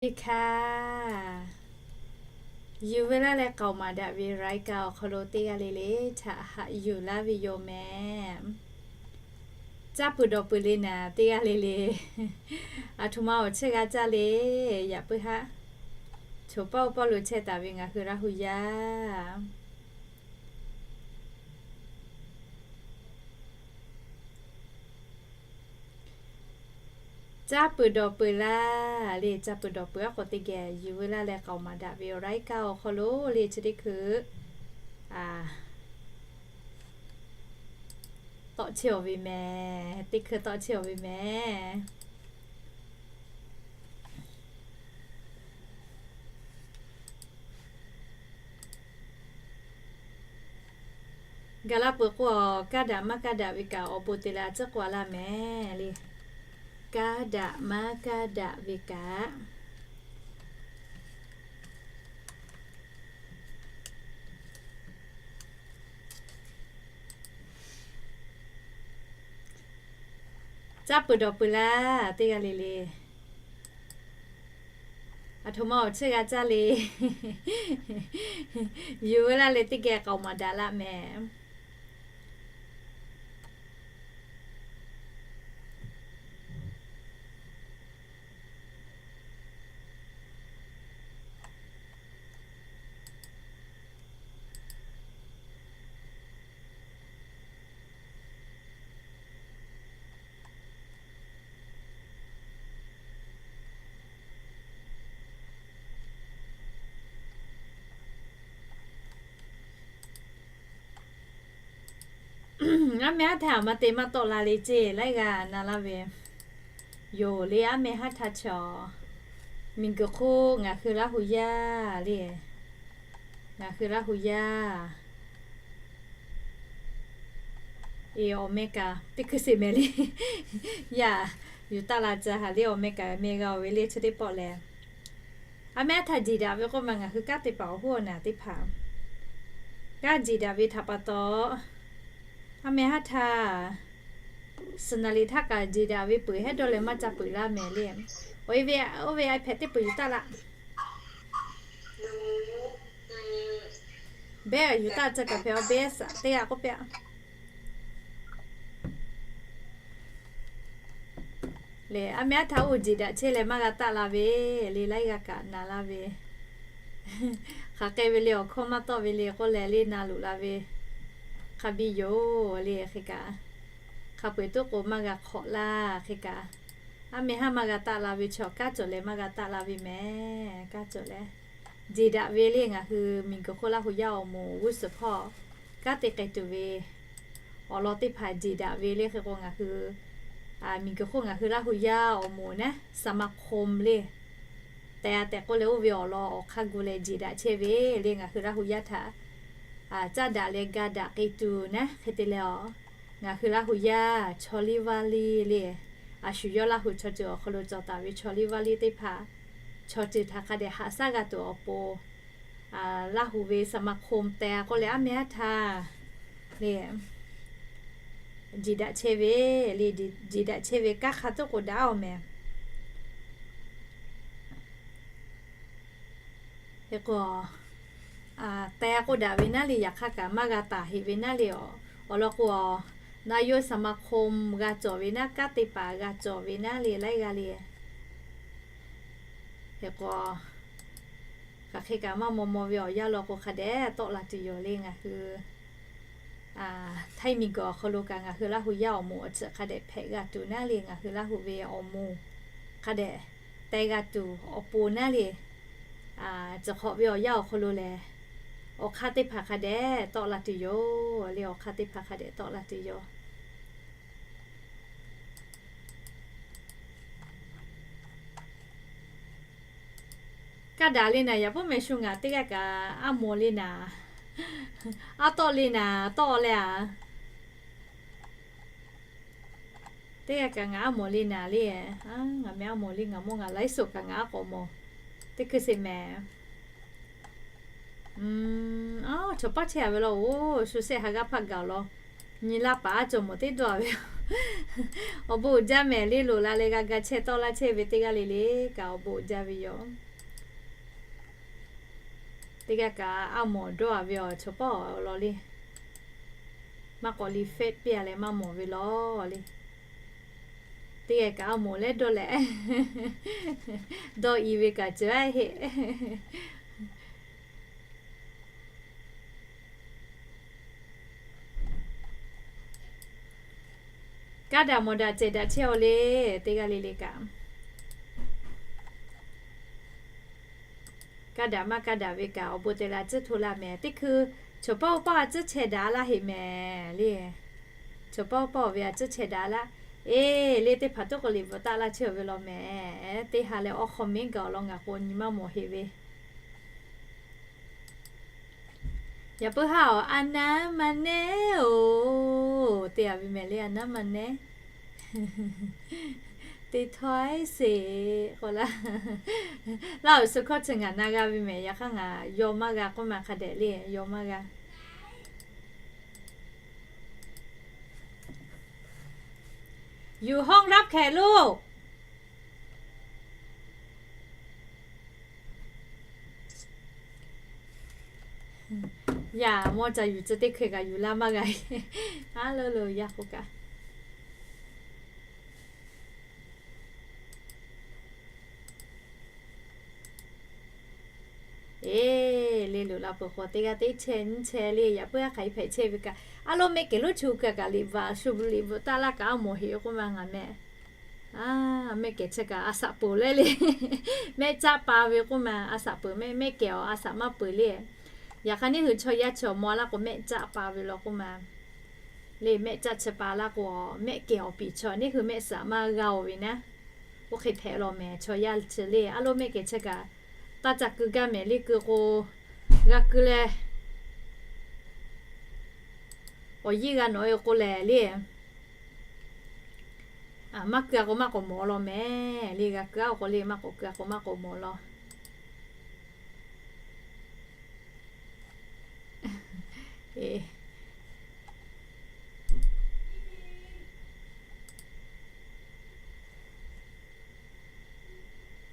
Eˇ hkaˇ, yuˬ veu laˇ leh k'aoˍ maˍ daꞈ ve รายการ awˬ hk'aw lo teˇ g'aˇ le le htaꞈ haꞈ yuˬ laˇ ve yoˬ mehˍ. Caˇ peuˬ dawˬ peuˬ le naˍ, teˇ g'aˇ le le aˬ htoꞈ ma awˬ chehˇ g'a caˇ le. Yaꞈ puiˉ haˉ, choˬ pawˆ pawˆ lo chehˇ taˍ ve ngaˬ hui Laˇ hu yaˇ. Caˇ peuˬ dawˬ peuˬ laˇ le, caˇ peuˬ dawˬ peuˬ aˉ k'o teˇ geh yuˬ veu laˇ leh k'aoˍ maˍ daꞈ ve awˬ รายการ awˬ hk'aw lo le chi teˇ hkui tawˆ chehˇ-aˬ ve mehˍ, teˇ hkui tawˆ chehˇ-aˬ ve mehˍ. Gaˬ la peuˬ k'o, kaˇ daꞈ maˇ kaˇ daꞈ ve kaꞈ awˬ bon te leh a ciˉ k'oˆ-a laˇ mehˍ le. Kaˇ daꞈ maˇ kaˇ daꞈ ve kaꞈ, caˇ peuˬ dawˬ peuˬ laˇ, teˇ g'aˇ le le aˬ htoꞈ ma awˬ chehˇ g'a caˇ le. Yuˬ veu laˇ leh teˇ geh k'aoˍ maˍ daꞈ laˇ mehˍ. Aˉ meh haˉ htaˇ aˬ ma te maˇ tawˆ la le ceˇ, laiˉ g'aˇ na laˇ ve yoˬ le. Aˉ meh haˉ htaˇ chaw miˬguiˬ hk'oˆ ngaˬ hui Laˇ hu yaˇ le, ngaˬ hui Laˇ hu yaˇ. Eˬ, awˬ meh kaꞈ teˇ hkui sheˍ mehˍ le. Yaˇ, yuˬ taˆ la ca haˍ le, awˬ meh kaꞈ meh g'a-oˬ ve le chi teˇ pawˆ lehˬ. Aˉ meh haˉ htaˇ jeˬ daꞈ ve k'oˆ ma ngaˬ hui kanˉ te paˍ awˬ hoˉ awˬ naˬ teˇ hpaˍ kanˉ jeˬ daꞈ ve htaꞈ pa taw, aˉ meh haˉ htaˇ suhˍ naˍ liꞈ htaˇ kaꞈ jeˬ daꞈ ve peuˬ hehˉ dawˇ leh maˇ ca peuˬ laˇ mehˍ le. Awˬ e ve, oˇ ve iPad teˇ peuˬ yuˬ taˆ laˇ. Behˇ yuˬ taˆ ca kaꞈ hpehꞈ-aˬ, behˇ saꞈ teˇ g'aˇ k'oˆ pehˇ-a. Lehˬ, aˉ meh haˉ htaˇ oˇ jeˬ daꞈ chehˇ leh maˇ g'a taˆ la ve le, laiˉ g'aˇ kaꞈ na laˇ ve. Hk'aˬ hk'e ve le, awˬ hkawˇ maˇ tawˆ ve le k'oˆ leh le na luˬ la ve hk'a biˇ yoˬ le. Hk'e kaꞈ, hk'a peu-eˬ toˉ k'o maˇ g'a hk'awꞈ laˇ. Hk'e kaꞈ, aˉ meh haˉ maˇ g'a taˆ la ve chaw kanˉ cawˬ leh maˇ g'a taˆ la ve mehˍ. Kanˉ cawˬ leh jeˬ daꞈ ve le, ngaˬ hui miˬguiˬ hk'oˆ Laˇ hu yaˇ awˬ moˍ g'uˇ suhˍ hpawˇ kanˉ te k'ai tuˬ ve awˬ lawn teˇ hpaˍ jeˬ daꞈ ve le. Hk'e k'o ngaˬ hui miˬguiˬ hk'oˆ ngaˬ hui Laˇ hu yaˇ awˬ moˍ naˉ สมาคม le, tehꞈ tehꞈ k'oˆ leh oˇ ve awˬ lawn awˬ hk'aˇ gu leh jeˬ daꞈ chehˇ ve le. Ngaˬ hui Laˇ hu yaˇ htaꞈ caˇ daꞈ leh ga daꞈ k'ai tuˬ naˉ hk'e te leh-aˬ, ngaˬ hui Laˇ hu yaˇ chaw liˇ vaˇ liˇ le, a shu yawˇ Laˇ hu chaw ceuˬ awˬ hk'aw lo cawˬ taˍ ve chaw liˇ vaˇ liˇ teˇ hpaˍ, chaw ceuˬ htaꞈ hk'a dehꞈ haꞈ shaˉ g'a tuˬ awˬ pon, Laˇ hu ve สมาคม tehꞈ k'oˆ leh aˉ meh haˉ htaˇ le, jeˬ daꞈ chehˇ ve le, jeˬ daꞈ chehˇ ve kanˉ hk'a toˉ k'o daꞈ-aˬ mehˍ. Hk'e k'o, tehꞈ k'oˆ daꞈ ve naˉ le, yaꞈ hk'aˇ kaꞈ maˇ g'a taˍ heꞈ ve naˉ le. Awˬ lawn k'o, นายกสมาคม g'a cawˬ ve naˉ, kanˉ te paˍ g'a cawˬ ve naˉ le, laiˉ g'aˇ le. Hk'e k'o, hk'aˬ hk'e kaꞈ maˇ maw maw ve awˬ yanˇ law k'o hk'a dehꞈ tawˆ la tuˬ yoˬ le. Ngaˬ hui Htaiˇ miˬguiˬ awˬ hk'aw lo kaꞈ ngaˬ hui Laˇ hu yaˇ awˬ moˍ awˬ ceuˬ hk'a dehꞈ hpehꞈ g'a tuˬ naˉ le, ngaˬ hui Laˇ hu ve awˬ moˍ hk'a dehꞈ teh g'a tuˬ awˬ pon naˉ le. Tcuh hk'awꞈ ve awˬ yanˇ awˬ hk'aw lo lehˬ, awˬ hk'aˇ teˇ hpaˍ hk'a dehꞈ tawˆ la tuˬ yoˬ le, awˬ hk'aˇ teˇ hpaˍ hk'a dehꞈ tawˆ la tuˬ yoˬ. Kaˇ daꞈ le naˍ, yaꞈ puiˉ meh shu ngaˬ teˇ g'aˇ kaꞈ aˉ mawˬ le naˍ, aˉ tawˆ le naˍ, tawˆ leh a. Teˇ g'aˇ kaꞈ ngaˬ aˉ mawˬ le naˍ le. Ngaˬ meh aˉ mawˬ le, ngaˬ mawˇ ngaˬ ไลฟ์สด kaꞈ ngaˬ aˉ k'awꞈ mawˬ. Teˇ hkui sheˍ mehˍ. Chaw paˉ chehˇ-a ve law-oˬ, shu shehˆ ha g'aˇ hpaˆ gaˬ law. Nyi laˇ paˍ aˉ cawˬ mawˬ teˇ dawˇ-a ve. Awˬ bon uiˍ jaˇ mehˍ le, loꞈ la leh g'a ga chehˇ tawˆ laˇ chehˇ ve teˇ g'aˇ le le kaꞈ awˬ bon uiˍ jaˇ ve yoˬ. Teˇ g'aˇ kaꞈ a mawˬ dawˇ a ve awˬ chawˬ pawˆ awˬ lawn le. Maˇ k'awꞈ liꞈ fehˆ piˇ a leh maˇ mawˬ ve law le. Teˇ g'aˇ kaꞈ a mawˬ leh dawˇ leh, dawˇ i ve kaꞈ ceuˬ a heˆ. Kaˇ daꞈ mawˬ daꞈ cehˬ daꞈ chehˇ aw le, teˇ g'aˇ le le kaꞈ. Kaˇ daꞈ maˇ kaˇ daꞈ ve kaꞈ awˬ bon te la tcuhˇ hto laˇ mehˍ. Teˇ hkui chawˬ pawˆ pawˆ a tcuhˇ chehˇ daꞈ laˇ heˆ mehˍ le. Chawˬ pawˆ pawˆ ve a tcuhˇ chehˇ daꞈ laˇ. Eˬ, le teˇ hpaˍ toˉ k'o liꞈ bvuhꞈ taˆ laˇ chehˇ ve law mehˍ. Teˇ ha leh awˬ hk'aw miˉ gaˬ awˬ lawn ngaˬ k'o nyi maˇ mawˬ heˆ ve. Yaꞈ puiˉ haˉ awˬ a naˉ ma nehˉ oˬ, te a ve mehˍ le, a naˉ ma nehˉ. Teˇ htawˇ iˉ seˍ k'o laˇ. Laˇ awˬ suh hkawˇ chi ngaˬ na g'a ve mehˍ, yaꞈ hk'aˇ ngaˬ yaw maˇ g'a k'oˆ ma hk'a dehꞈ le, yaw maˇ g'a. Yuˬ hawˇ laˇ hkehꞈ loˬ. Yaˇ mawˇ ca yuˬ tcuh teˇ hkui kaꞈ yuˬ laˇ maˇ g'a. A lo lo yaˇ k'oˆ kaꞈ. Eˬ, le loꞈ la peuˬ k'o teˇ g'aˇ teˇ chehˇ nyiˇ chehˇ le, yaꞈ puiˉ a hk'aˬ hk'e hpehꞈ chehˇ ve kaꞈ, a lo mehˆ kehˬ lonˉ chi kaꞈ liꞈ bvuhꞈ shu liꞈ bvuhꞈ taˆ laˇ kaꞈ a mawˬ heˆ k'oˆ ma ngaˬ mehˍ. A, mehˆ kehˬ chi kaꞈ a shaꞈ peuˬ leh le. Mehˆ caˆ pa ve k'oˆ ma, a shaꞈ peuˬ mehˆ, mehˆ kehˬ awˬ a shaꞈ maˇ peuˬ le. Yaꞈ hk'aˇ neˇ hui chaw yaˇ chi awˬ mawˬ laˇ k'o mehˆ caˆ pa ve law k'oˆ ma. Le mehˆ caˆ chi pa laˇ k'o, mehˆ kehˬ awˬ piˍ chaw neˇ hui mehˆ shaꞈ maˇ g'a oˬ ve naˉ. Oˇ hk'e hpehꞈ law mehˍ chaw yaˇ chi le. A lo mehˆ kehˬ chi kaꞈ taˇ ca keu gaˇ mehˍ le, keu k'o g'a keu leh awˬ yiˇ g'a nawˬ e k'o lehˬ le. Maˇ keu a k'o maˇ k'awꞈ mawˬ law mehˍ le, g'a keu a k'o le maˇ k'awꞈ keu a k'o maˇ k'awꞈ mawˬ law.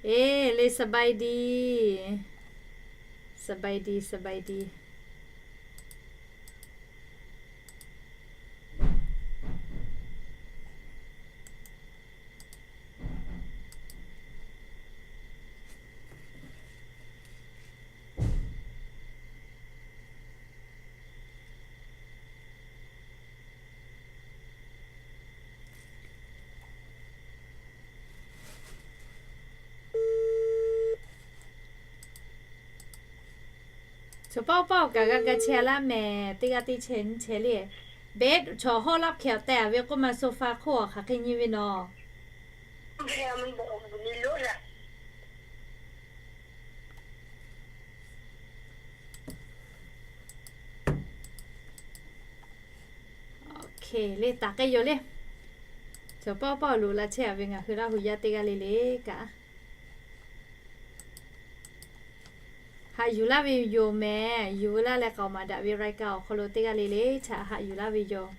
Eˬ, le สบายดี สบายดี สบายดี. Chaw pawˆ pawˆ kaꞈ g'a ga chehˇ laˇ mehˍ, teˇ g'aˇ teˇ chehˇ nyiˇ chehˇ le. Bed chaw hawˉ laˇ hkeh awˬ tehˬ a ve k'oˆ ma, sofa hk'oˆ a hk'aˬ hk'e nyi ve nawˬ. Oˇ hk'e le, taˍ k'ai yoˬ le. Chaw pawˆ pawˆ loꞈ la chehˇ a ve ngaˬ hui Laˇ huˍ yaˇ teˇ g'aˇ le le kaꞈ haꞈ yuˬ laˇ ve yoˬ mehˍ. Yuˬ veu laˇ leh k'aoˍ maˍ daꞈ ve รายการ awˬ hk'aw lo teˇ g'aˇ le le htaꞈ haꞈ yuˬ laˇ ve yoˬ.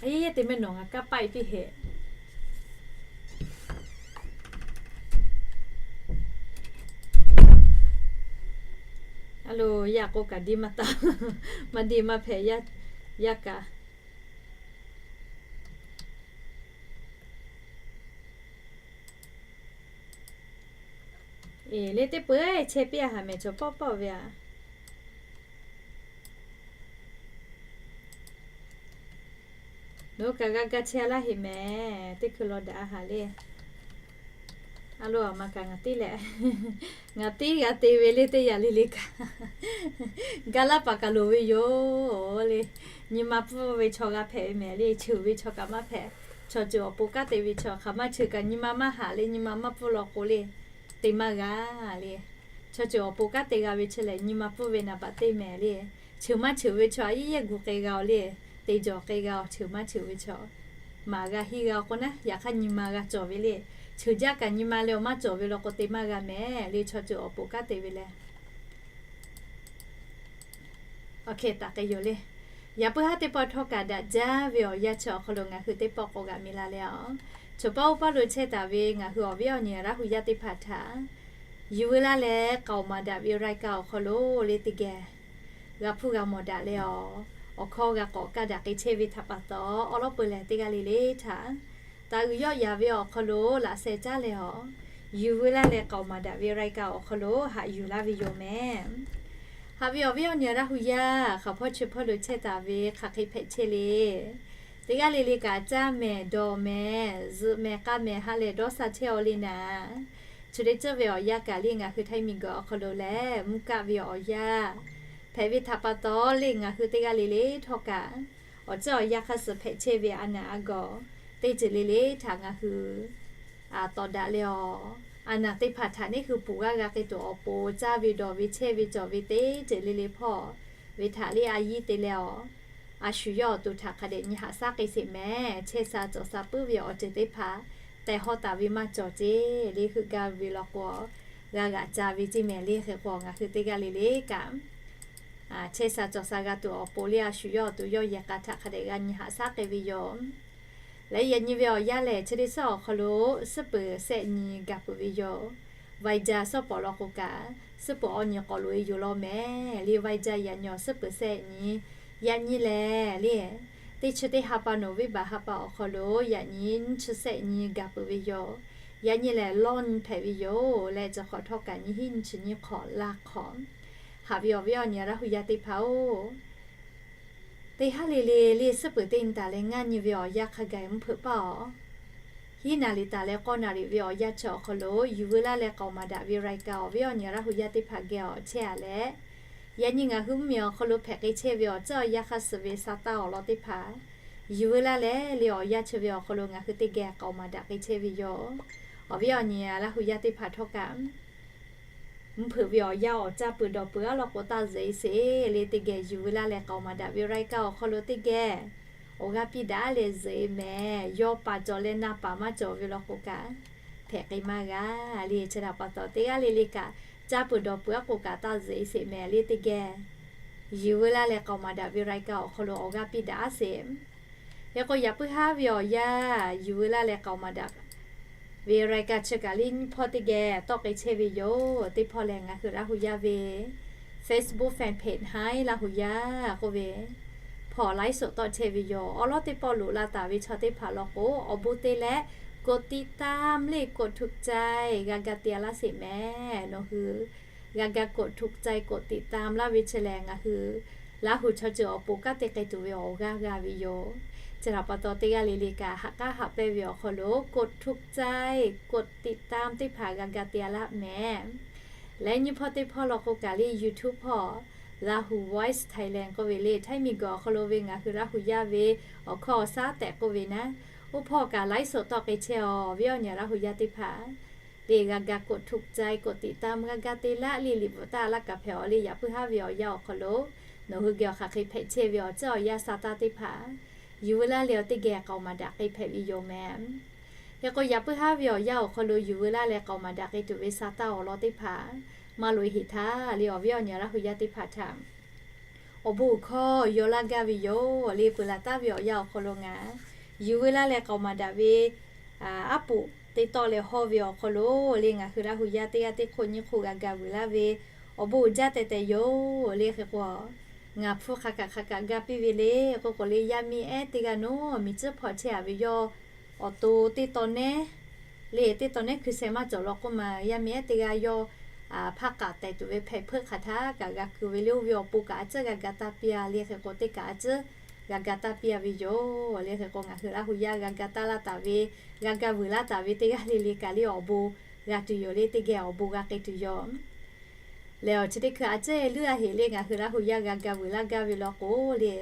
A yehˇ yehˇ te mehˆ nawˬ ngaˬ kaˇ paˆ e piˇ heꞈ. A lo, yaˇ k'o kaꞈ diˇ maˇ taˍ, maˇ diˇ maˇ hpehꞈ yaˇ kaꞈ. Eˬ, le teˇ peuˬ chehˇ piˇ a haꞈ mehˍ chaw pawˆ pawˆ ve a. Nawˬ hui kaꞈ g'a ga chehˇ laˇ heꞈ mehˍ, teˇ hkui law daꞈ a haꞈ le. A lo, a ma kaꞈ ngaˬ tiˉ leh, ngaˬ tiˉ g'a te ve le teˇ yanˇ le le kaꞈ, ga laˇ paˍ kaꞈ loˍ ve yoˬ le. Nyi ma pfuhˇ ve chaw g'a hpehꞈ ve mehˍ le, cheuˬ ve chaw kaꞈ maˇ hpehꞈ. Chaw ceuˬ awˬ pon kanˉ te ve chaw, hk'aˬ ma cheuˬ kaꞈ nyi ma maˇ haꞈ le, nyi ma maˇ pfuhˇ law k'o le, te maˇ g'a le. Chaw ceuˬ awˬ pon kanˉ te g'a ve chi lehˬ, nyi ma pfuhˇ ve naˍ baꞈ teˇ mehˍ le. Cheuˬ maˇ cheuˬ ve chaw a yehˇ yehˇ gu k'ai g'a oˬ le. Te jawˬ k'ai g'a oˬ, cheuˬ maˇ cheuˬ ve chaw. Maˍ g'a hiˇ g'a k'o naˉ, yaꞈ hk'aˇ nyi ma g'a cawˬ ve le. Cheuˬ jaˇ kaꞈ nyi ma leh awˬ maˇ cawˬ ve law k'o te maˇ g'a mehˍ le. Chaw ceuˬ awˬ pon kanˉ te ve leh, Awˬ hk'e taˍ k'ai yoˬ le. Yaꞈ puiˉ haˉ teˇ pawˆ htawˇ kaꞈ daꞈ jaˇ ve awˬ yanˇ chi awˬ hk'aw lo ngaˬ hui teˇ pawˆ k'awꞈ g'aꞈ mi la leh a, chaw paˉ oˇ paˉ lo chehˇ taˍ ve ngaˬ hui awˬ viˉ awˬ nyi Laˇ hu yaˇ teˇ hpaˍ htaꞈ yuˬ veu laˇ leh k'aoˍ maˍ daꞈ ve รายการ awˬ hk'aw lo le teˇ geh g'a hpuˇ g'a mawˬ daꞈ leh a, awˬ hkawˇ g'a k'awꞈ kaˇ daꞈ k'ai chehˇ ve htaꞈ pa taw, awˉ lawˉ peu lehˬ teˇ g'aˇ le le htaꞈ taˍ uiˍ yawˆ yaˍ ve awˬ hk'aw lo laꞈ sheh caˉ leh a, yuˬ veu laˇ leh k'aoˍ maˍ daꞈ ve รายการ awˬ hk'aw lo haꞈ yuˬ laˇ ve yoˬ mehˍ. Haꞈ ve awˬ viˉ awˬ nyi Laˇ hu yaˇ hk'aˬ hpawˇ chi hpawˇ lo chehˇ taˍ ve hk'aˬ hk'e hpehꞈ chehˇ le. Teˇ g'aˇ le le kaꞈ caˇ mehˍ dawˬ mehˍ zuhꞈ mehˍ k'aˇ mehˍ ha lehˬ dawˇ sha chehˇ aw le naˍ, chi teˇ ceuˬ ve awˬ yanˇ kaꞈ le ngaˬ hui Htaiˇ miˬguiˬ awˬ hk'aw lo lehˬ mvuhˇ kaˆ ve awˬ yanˇ hpehꞈ ve htaꞈ pa taw le ngaˬ hui teˇ g'aˇ le le htawˇ kaꞈ awˬ ceuˬ awˬ yanˇ hk'aˇ suh hpehꞈ chehˇ ve a naˍ a gawˬ teˇ ceuˬ le le htaꞈ ngaˬ hui tawˍ daꞈ leh a, a naˍ teˇ hpaˍ htaꞈ neˇ hui puˍ g'aˇ g'a k'ai tuˬ awˬ pon caˇ ve dawˬ ve chehˇ ve cawˬ ve teˇ ceuˬ le le hpawˇ ve htaꞈ le a yiˇ te leh a, a shu yawˇ awˬ to htaꞈ hk'a dehꞈ nyi haꞈ shaˉ k'ai sheˍ mehˍ. Chehˇ sha cawˬ sha puiˉ ve awˬ ceuˬ teˇ hpaˍ tehˬ hawˇ taˍ ve maˇ cawˬ ceˇ le heuˆ gaˇ ve law k'o, g'a g'aꞈ ca ve ceˇ mehˍ le. Hk'e k'o ngaˬ hui teˇ g'aˇ le le kaꞈ chehˇ sha cawˬ sha g'a tuˬ awˬ pon le a shu yawˇ awˬ to yawˇ yehˬ k'a htaꞈ hk'a dehꞈ g'a nyi haꞈ shaˉ k'ai ve yoˬ. Leh yaꞈ nyi ve awˬ yanˇ lehˬ chi teˇ suhˉ awˬ hk'aw lo suhˉ peuˬ shehˆ nyi gaˬ peuˬ ve yoˬ. Viber suhˉ pawˍ law k'o kaꞈ suhˉ peuˬ awˬ nyi k'awꞈ loꞈ e yoˬ law mehˍ le. Viber yaꞈ nyi awˬ suhˉ peuˬ shehˆ nyi, yaꞈ nyi lehˬ le teˇ chi teˇ ha pa November ha pa awˬ hk'aw lo yaꞈ nyi nyiˇ chi shehˆ nyi gaˬ peuˬ ve yoˬ. Yaꞈ nyi lehˬ lawˇ nyi hpehꞈ ve yoˬ leh, chi hk'awꞈ htawˇ kaꞈ nyiˇ hinˉ nyiˇ chi nyiˇ hk'awꞈ laˇ hk'awꞈ. Haꞈ ve awˬ viˉ awˬ nyi Laˇ hu yaˇ teˇ hpaˍ-oˬ, teˇ haˉ le le le suhˉ peuˬ teˇ nyi taˍ leh ngaˇ nyi ve awˬ yanˇ hk'a gaˬ mvuhˇ hpeuꞈ paˇ awˬ hiˉ naˍ riˍ taˍ leh k'awˇ naˍ riˍ ve awˬ yanˇ chi awˬ hk'aw lo yuˬ veu laˇ leh k'aoˍ maˍ daꞈ ve รายการ awˬ viˉ awˬ nyi Laˇ hu yaˇ teˇ hpaˍ geh awˬ chehˇ a leh, yaꞈ nyi ngaˬ hui mvuhˇmiˬ awˬ hk'aw lo hpehꞈ k'ai chehˇ ve awˬ ceuˬ awˬ yanˇ hk'aˇ suh ve sa taˇ awˬ lawn teˇ hpaˍ yuˬ veu laˇ leh le awˬ yanˇ chi ve awˬ hk'aw lo ngaˬ hui teˇ geh k'aoˍ maˍ daꞈ k'ai chehˇ ve yoˬ. Awˬ viˉ awˬ nyi Laˇ hu yaˇ teˇ hpaˍ htawˇ kaꞈ mvuhˇ hpeuꞈ ve awˬ yanˇ awˬ caˇ peuˬ dawˬ peuˬ a law k'o taˇ zuhꞈ e sheˍ le teˇ geh yuˬ veu laˇ leh k'aoˍ maˍ daꞈ ve รายการ awˬ hk'aw lo teˇ geh awˬ g'aˇ piˇ daꞈ leh zuhꞈ e mehˍ. Yawˇ paˍ cawˬ leh na paˍ maˇ cawˬ ve law k'o kaꞈ hpehꞈ k'ai maˇ g'a le. Chi htaꞈ pa taw teˇ g'aˇ le le kaꞈ caˇ peuˬ dawˬ peuˬ a k'o kaꞈ taˇ zuhꞈ e sheˍ mehˍ le teˇ geh yuˬ veu laˇ leh k'aoˍ maˍ daꞈ ve รายการ awˬ hk'aw lo awˬ g'aˇ piˇ daꞈ a sheˍ. Hk'e k'o yaꞈ puiˉ haˉ ve awˬ yanˇ yuˬ veu laˇ leh k'aoˍ maˍ daꞈ ve รายการ chi kaꞈ le nyiˇ hpawˇ teˇ geh tawˆ k'ai chehˇ ve yoˬ. Teˇ hpawˇ lehˬ ngaˬ hui Laˇ hu yaˇ ve Facebook fan page Htaiˇ Laˇ hu yaˇ k'oˆ ve hpawˇ ไลฟ์สด tawˆ chehˇ ve yoˬ. Awˉ lawˉ teˇ pawˆ loꞈ la taˍ ve chaw teˇ hpaˍ law k'o awˬ bon te leh กดติดตาม le กดถูกใจ g'a ga te a laˇ sheˍ mehˍ. Nawˬ hui g'a ga กดถูกใจ กดติดตาม laˇ ve chi lehˬ ngaˬ hui Laˇ hu chaw ceuˬ awˬ pon kanˉ te k'ai tuˬ ve awˬ g'aˇ g'a ve yoˬ. Chi htaꞈ pa taw teˇ g'aˇ le le kaꞈ haꞈ k'aˉ haꞈ pehnˇ ve awˬ hk'aw lo กดถูกใจ กดติดตาม teˇ hpaˍ g'a ga te a laˇ mehˍ. Leh nyiˇ hpawˇ teˇ hpawˇ law k'o kaꞈ le YouTube hpawˇ Lahu Voice Thailand k'oˆ ve le Htaiˇ miˬguiˬ awˬ hk'aw lo ve ngaˬ hui Laˇ hu yaˇ ve awˬ hkawˇ awˬ shaˉ tehꞈ k'oˆ ve naˉ, oˇ hpawˇ kaꞈ ไลฟ์สด tawˆ k'ai chehˇ awˬ viˉ awˬ nyi Laˇ hu yaˇ teˇ hpaˍ le g'a ga กดถูกใจ กดติดตาม g'a ga te laˇ le liꞈ bvuhꞈ taˇ laˇ kaꞈ hpehꞈ awˬ le. Yaꞈ puiˉ haˉ ve awˬ yanˇ awˬ hk'aw lo nawˬ hui geh awˬ hk'aˬ hk'e hpehꞈ chehˇ ve awˬ ceuˬ awˬ yanˇ sa taˇ teˇ hpaˍ yuˬ veu laˇ leh awˬ teˇ geh k'aoˍ maˍ daꞈ k'ai hpehꞈ ve yoˬ mehˍ. Hk'e k'o yaꞈ puiˉ haˉ ve awˬ yanˇ awˬ hk'aw lo yuˬ veu laˇ leh k'aoˍ maˍ daꞈ k'ai tuˬ ve sa taˇ awˬ lawn teˇ hpaˍ maˇ loꞈ e heˍ htaˇ le awˬ viˉ awˬ nyi Laˇ hu yaˇ teˇ hpaˍ htaꞈ awˬ bon uiˍ hkawˇ yaw laˇ gaˇ ve yoˬ le. Peuˬ laˬ taˍ ve awˬ yanˇ awˬ hk'aw lo ngaˬ yuˬ veu laˇ leh k'aoˍ maˍ daꞈ ve aˉ poꞈ teˇ tawˆ leh hawˇ ve awˬ hk'aw lo le ngaˬ hui Laˇ hu yaˇ teˇ g'aˇ teˇ hk'oˆ nyiˇ hk'oˆ g'a ga vuiˬ laˇ ve awˬ bon uiˍ jaˇ tehꞈ tehꞈ yoˬ le. Hk'e k'o ngaˬ hpfuhˇ hk'a kaꞈ hk'a kaꞈ ga piˇ ve le k'oˆ k'o le yaˇ miˇ ehˉ teˇ g'aˇ nawˉ miˬ tcuhˉ hpawˇ chehˇ a ve yawˇ awˬ to teˇ taw nehˉ le teˇ taw nehˉ hkui sheh maˇ cawˬ law k'oˆ ma yaˇ miˇ ehˉ teˇ g'aˇ yawˇ hpaˇ k'aꞈ tehˬ tuˬ ve hpehꞈ hpeuˆ hk'aˬ htaˇ kaꞈ g'a keu ve le. Oˇ ve awˬ pon kaꞈ a ciˉ g'a ga taˇ piˇ a le. Hk'e k'o teˇ kaꞈ a ciˉ g'a ga taˇ piˇ a ve yoˬ le. Hk'e k'o ngaˬ hui Laˇ hu yaˇ g'a ga taˇ laˇ taˍ ve g'a ga vuiˬ laˇ taˍ ve teˇ g'aˇ le le kaꞈ le awˬ bon g'a tuˬ yoˬ le. Teˇ geh awˬ bon g'a k'ai tuˬ yoˬ. Lehˬ awˬ chi teˇ hkui a ciˉ luˇ a heˍ le ngaˬ hui Laˇ hu yaˇ g'a ga vuiˬ laˇ gaˇ ve law k'o le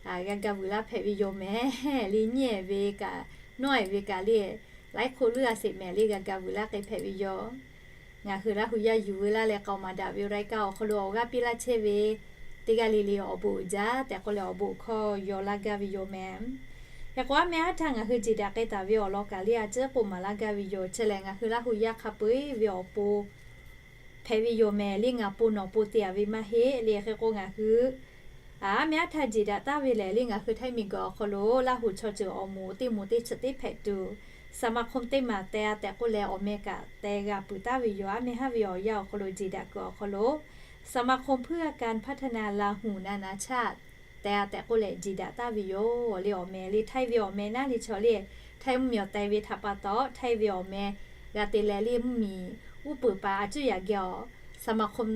g'a ga vuiˬ laˇ hpehꞈ ve yoˬ mehˍ. Le nyiˉ ehˍ ve kaꞈ nawˉ ehˍ ve kaꞈ le laiˉ hk'oˆ luˇ a sheˍ mehˍ le g'a ga vuiˬ laˇ k'ai hpehꞈ ve yoˬ. Ngaˬ hui Laˇ hu yaˇ yuˬ veu laˇ leh k'aoˍ maˍ daꞈ ve รายการ awˬ hk'aw lo awˬ g'aˇ piˇ laˇ chehˇ ve teˇ g'aˇ le le awˬ bon uiˍ jaˇ tehꞈ k'oˆ leh awˬ bon hkawˇ yaw laˇ gaˇ ve yoˬ mehˍ. Hk'e k'o aˉ meh aˉ htaˇ ngaˬ hui jeˬ daꞈ k'ai taˍ ve awˬ lawn kaꞈ le a ciˉ k'oˆ maˍ laˇ gaˇ ve yoˬ. Chi lehˬ ngaˬ hui Laˇ hu yaˇ hk'a peu-eˬ ve awˬ pon hpehꞈ ve yoˬ mehˍ le. Ngaˬ pon nawˬ pon te a ve maˇ heˆ le. Hk'e k'o ngaˬ hui Aˉ meh aˉ htaˇ jeˬ daꞈ taˍ ve lehˬ le, ngaˬ hui htaiˇ miˬguiˬ awˬ hk'aw lo Laˇ huˍ chaw ceuˬ awˬ moˍ teˇ moˍ teˇ chi teˇ hpehꞈ tuˬ, สมาคม teˇ maˬ teh a tehꞈ k'oˆ leh awˬ meh kaꞈ teh g'a peuˬ taˍ ve yoˬ. Aˉ meh haˉ ve awˬ yanˇ awˬ hk'aw lo jeˬ daꞈ kuiˬ awˬ hk'aw lo สมาคมเพื่อการพัฒนาลาหูนานาชาติ teh a tehꞈ k'oˆ leh jeˬ daꞈ taˍ ve yoˬ le. Awˬ meh le, htaiˇ ve awˬ meh naˉ le chaw le, htaiˇ mvuhˇmiˬ awˬ teh ve htaꞈ pa taw htaiˇ ve awˬ meh g'a te leh le, mvuhˇmiˬ uˉ peunˍ paˍ a cuˇ yaꞈ geh awˬ สมาคม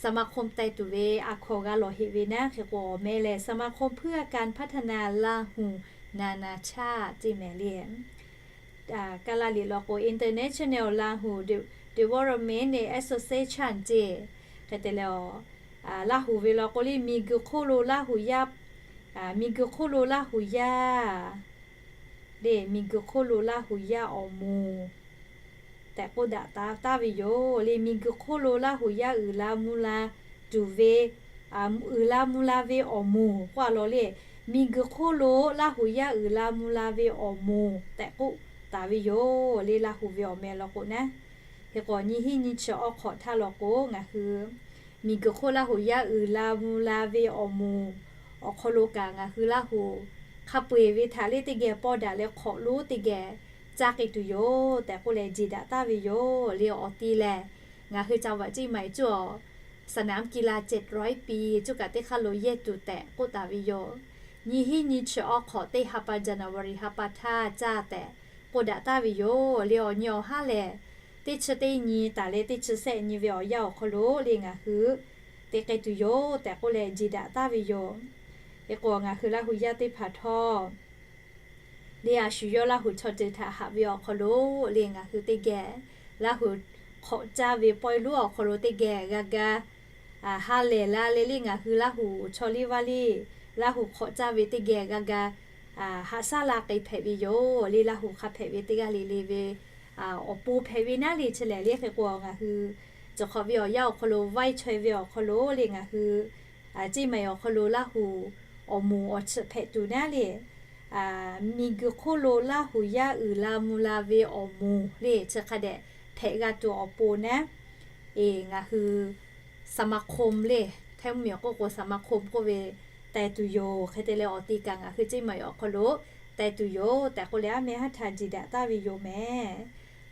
สมาคม teh tuˬ ve a hkawnˍ g'a lawˬ heꞈ ve naˉ. Hk'e k'o awˬ meh lehˬ สมาคมเพื่อการพัฒนาลาหูนานาชาติ ceˇ mehˍ le. Kaˍlaˍ liꞈ law k'o International Lahu Development Association ceˇ. Hk'e te leh, Laˇ huˍ ve law k'o le, miˬguiˬ hk'oˆ lo Laˇ huˍ yaˇ, miˬguiˬ hk'oˆ lo Laˇ huˍ yaˇ le, miˬguiˬ hk'oˆ lo Laˇ huˍ yaˇ awˬ moˍ tehꞈ k'oˆ daꞈ taˍ taˍ ve yoˬ le. Miˬguiˬ hk'oˆ lo Laˇ huˍ yaˇ uiˍ la mvuh la tuˬ ve, uiˍ la mvuh la ve awˬ moˍ k'oˆ a law le. Miˬguiˬ hk'oˆ lo Laˇ huˍ yaˇ uiˍ la mvuh la ve awˬ moˍ tehꞈ k'oˆ taˍ ve yoˬ le. Laˇ huˍ ve awˬ meh law k'o naˉ. Hk'e k'o nyi hiˉ nyi chi awˬ hk'awꞈ htaˇ law k'o ngaˬ hui miˬguiˬ hk'oˆ Laˇ huˍ yaˇ uiˍ la mvuh la ve awˬ moˍ awˬ hk'aw lo kaꞈ ngaˬ hui Laˇ huˍ hk'a peu eˬ ve htaꞈ le teˇ geh pawˇ daꞈ leh hk'awꞈ lonˉ teˇ geh caˇ k'ai tuˬ yoˬ tehꞈ k'oˆ leh jeˬ daꞈ taˍ ve yoˬ le. Awˬ ti lehˬ, ngaˬ hui จังหวัดเชียงใหม่ cuˇ สนามกีฬาเจ็ดร้อยปี cuˇ kaꞈ teˇ hk'aˇ lo yehˇ tuˬ tehꞈ k'oˆ taˍ ve yoˬ. Nyi hiˉ nyi chi awˬ hk'awꞈ teˇ ha pa January ha pa htaˇ caˇ tehꞈ k'oˆ daꞈ taˍ ve yoˬ le. Awˬ nyi awˬ haˉ lehˬ, teˇ chi teˇ nyi taˍ leh teˇ chi shehˆ nyi ve awˬ yanˇ awˬ hk'aw lo le ngaˬ hui te k'ai tuˬ yoˬ tehꞈ k'oˆ leh jeˬ daꞈ taˍ ve yoˬ. Hk'e k'o ngaˬ hui Laˇ huˍ yaˇ teˇ hpaˍ htawˇ le, a shu yawˇ Laˇ huˍ chaw ceuˬ htaꞈ haꞈ ve awˬ hk'aw lo le ngaˬ hui teˇ geh Laˇ huˍ hk'awꞈ caˇ ve pawehˇ lonˉ awˬ hk'aw lo teˇ geh g'a ga ha lehˬ la leh le ngaˬ hui Laˇ huˍ chaw liˇ vaˇ liˇ Laˇ huˍ hk'awꞈ caˇ ve teˇ geh g'a ga haꞈ shaˉ la k'ai hpehꞈ ve yoˬ le. Laˇ huˍ hk'a hpehꞈ ve teˇ g'aˇ le le ve awˬ pon hpehꞈ ve naˉ le. Chi lehˬ le hk'e k'o ngaˬ hui cawˬ hk'awꞈ ve awˬ yanˇ awˬ hk'aw lo vaiˇ chaweh ve awˬ hk'aw lo le ngaˬ hui ceˇ mehˍ awˬ hk'aw lo Laˇ huˍ awˬ moˍ awˬ chi hpehꞈ tuˬ naˉ le, miˬguiˬ hk'oˆ lo Laˇ huˍ yaˇ uiˍ la mvuh la ve awˬ moˍ le chi hk'a dehꞈ hpehꞈ g'a tuˬ awˬ pon naˉ, ngaˬ hui สมาคม le, htaiˇ mvuhˇmiˬ awˬ k'oˆ k'o สมาคม k'oˆ ve teh tuˬ yoˬ. Hk'e te leh awˬ ti kaꞈ ngaˬ hui ceˇ mehˍ awˬ hk'aw lo teh tuˬ yoˬ tehꞈ k'oˆ leh aˉ meh haˉ htaˇ jeˬ daꞈ taˍ ve yoˬ mehˍ.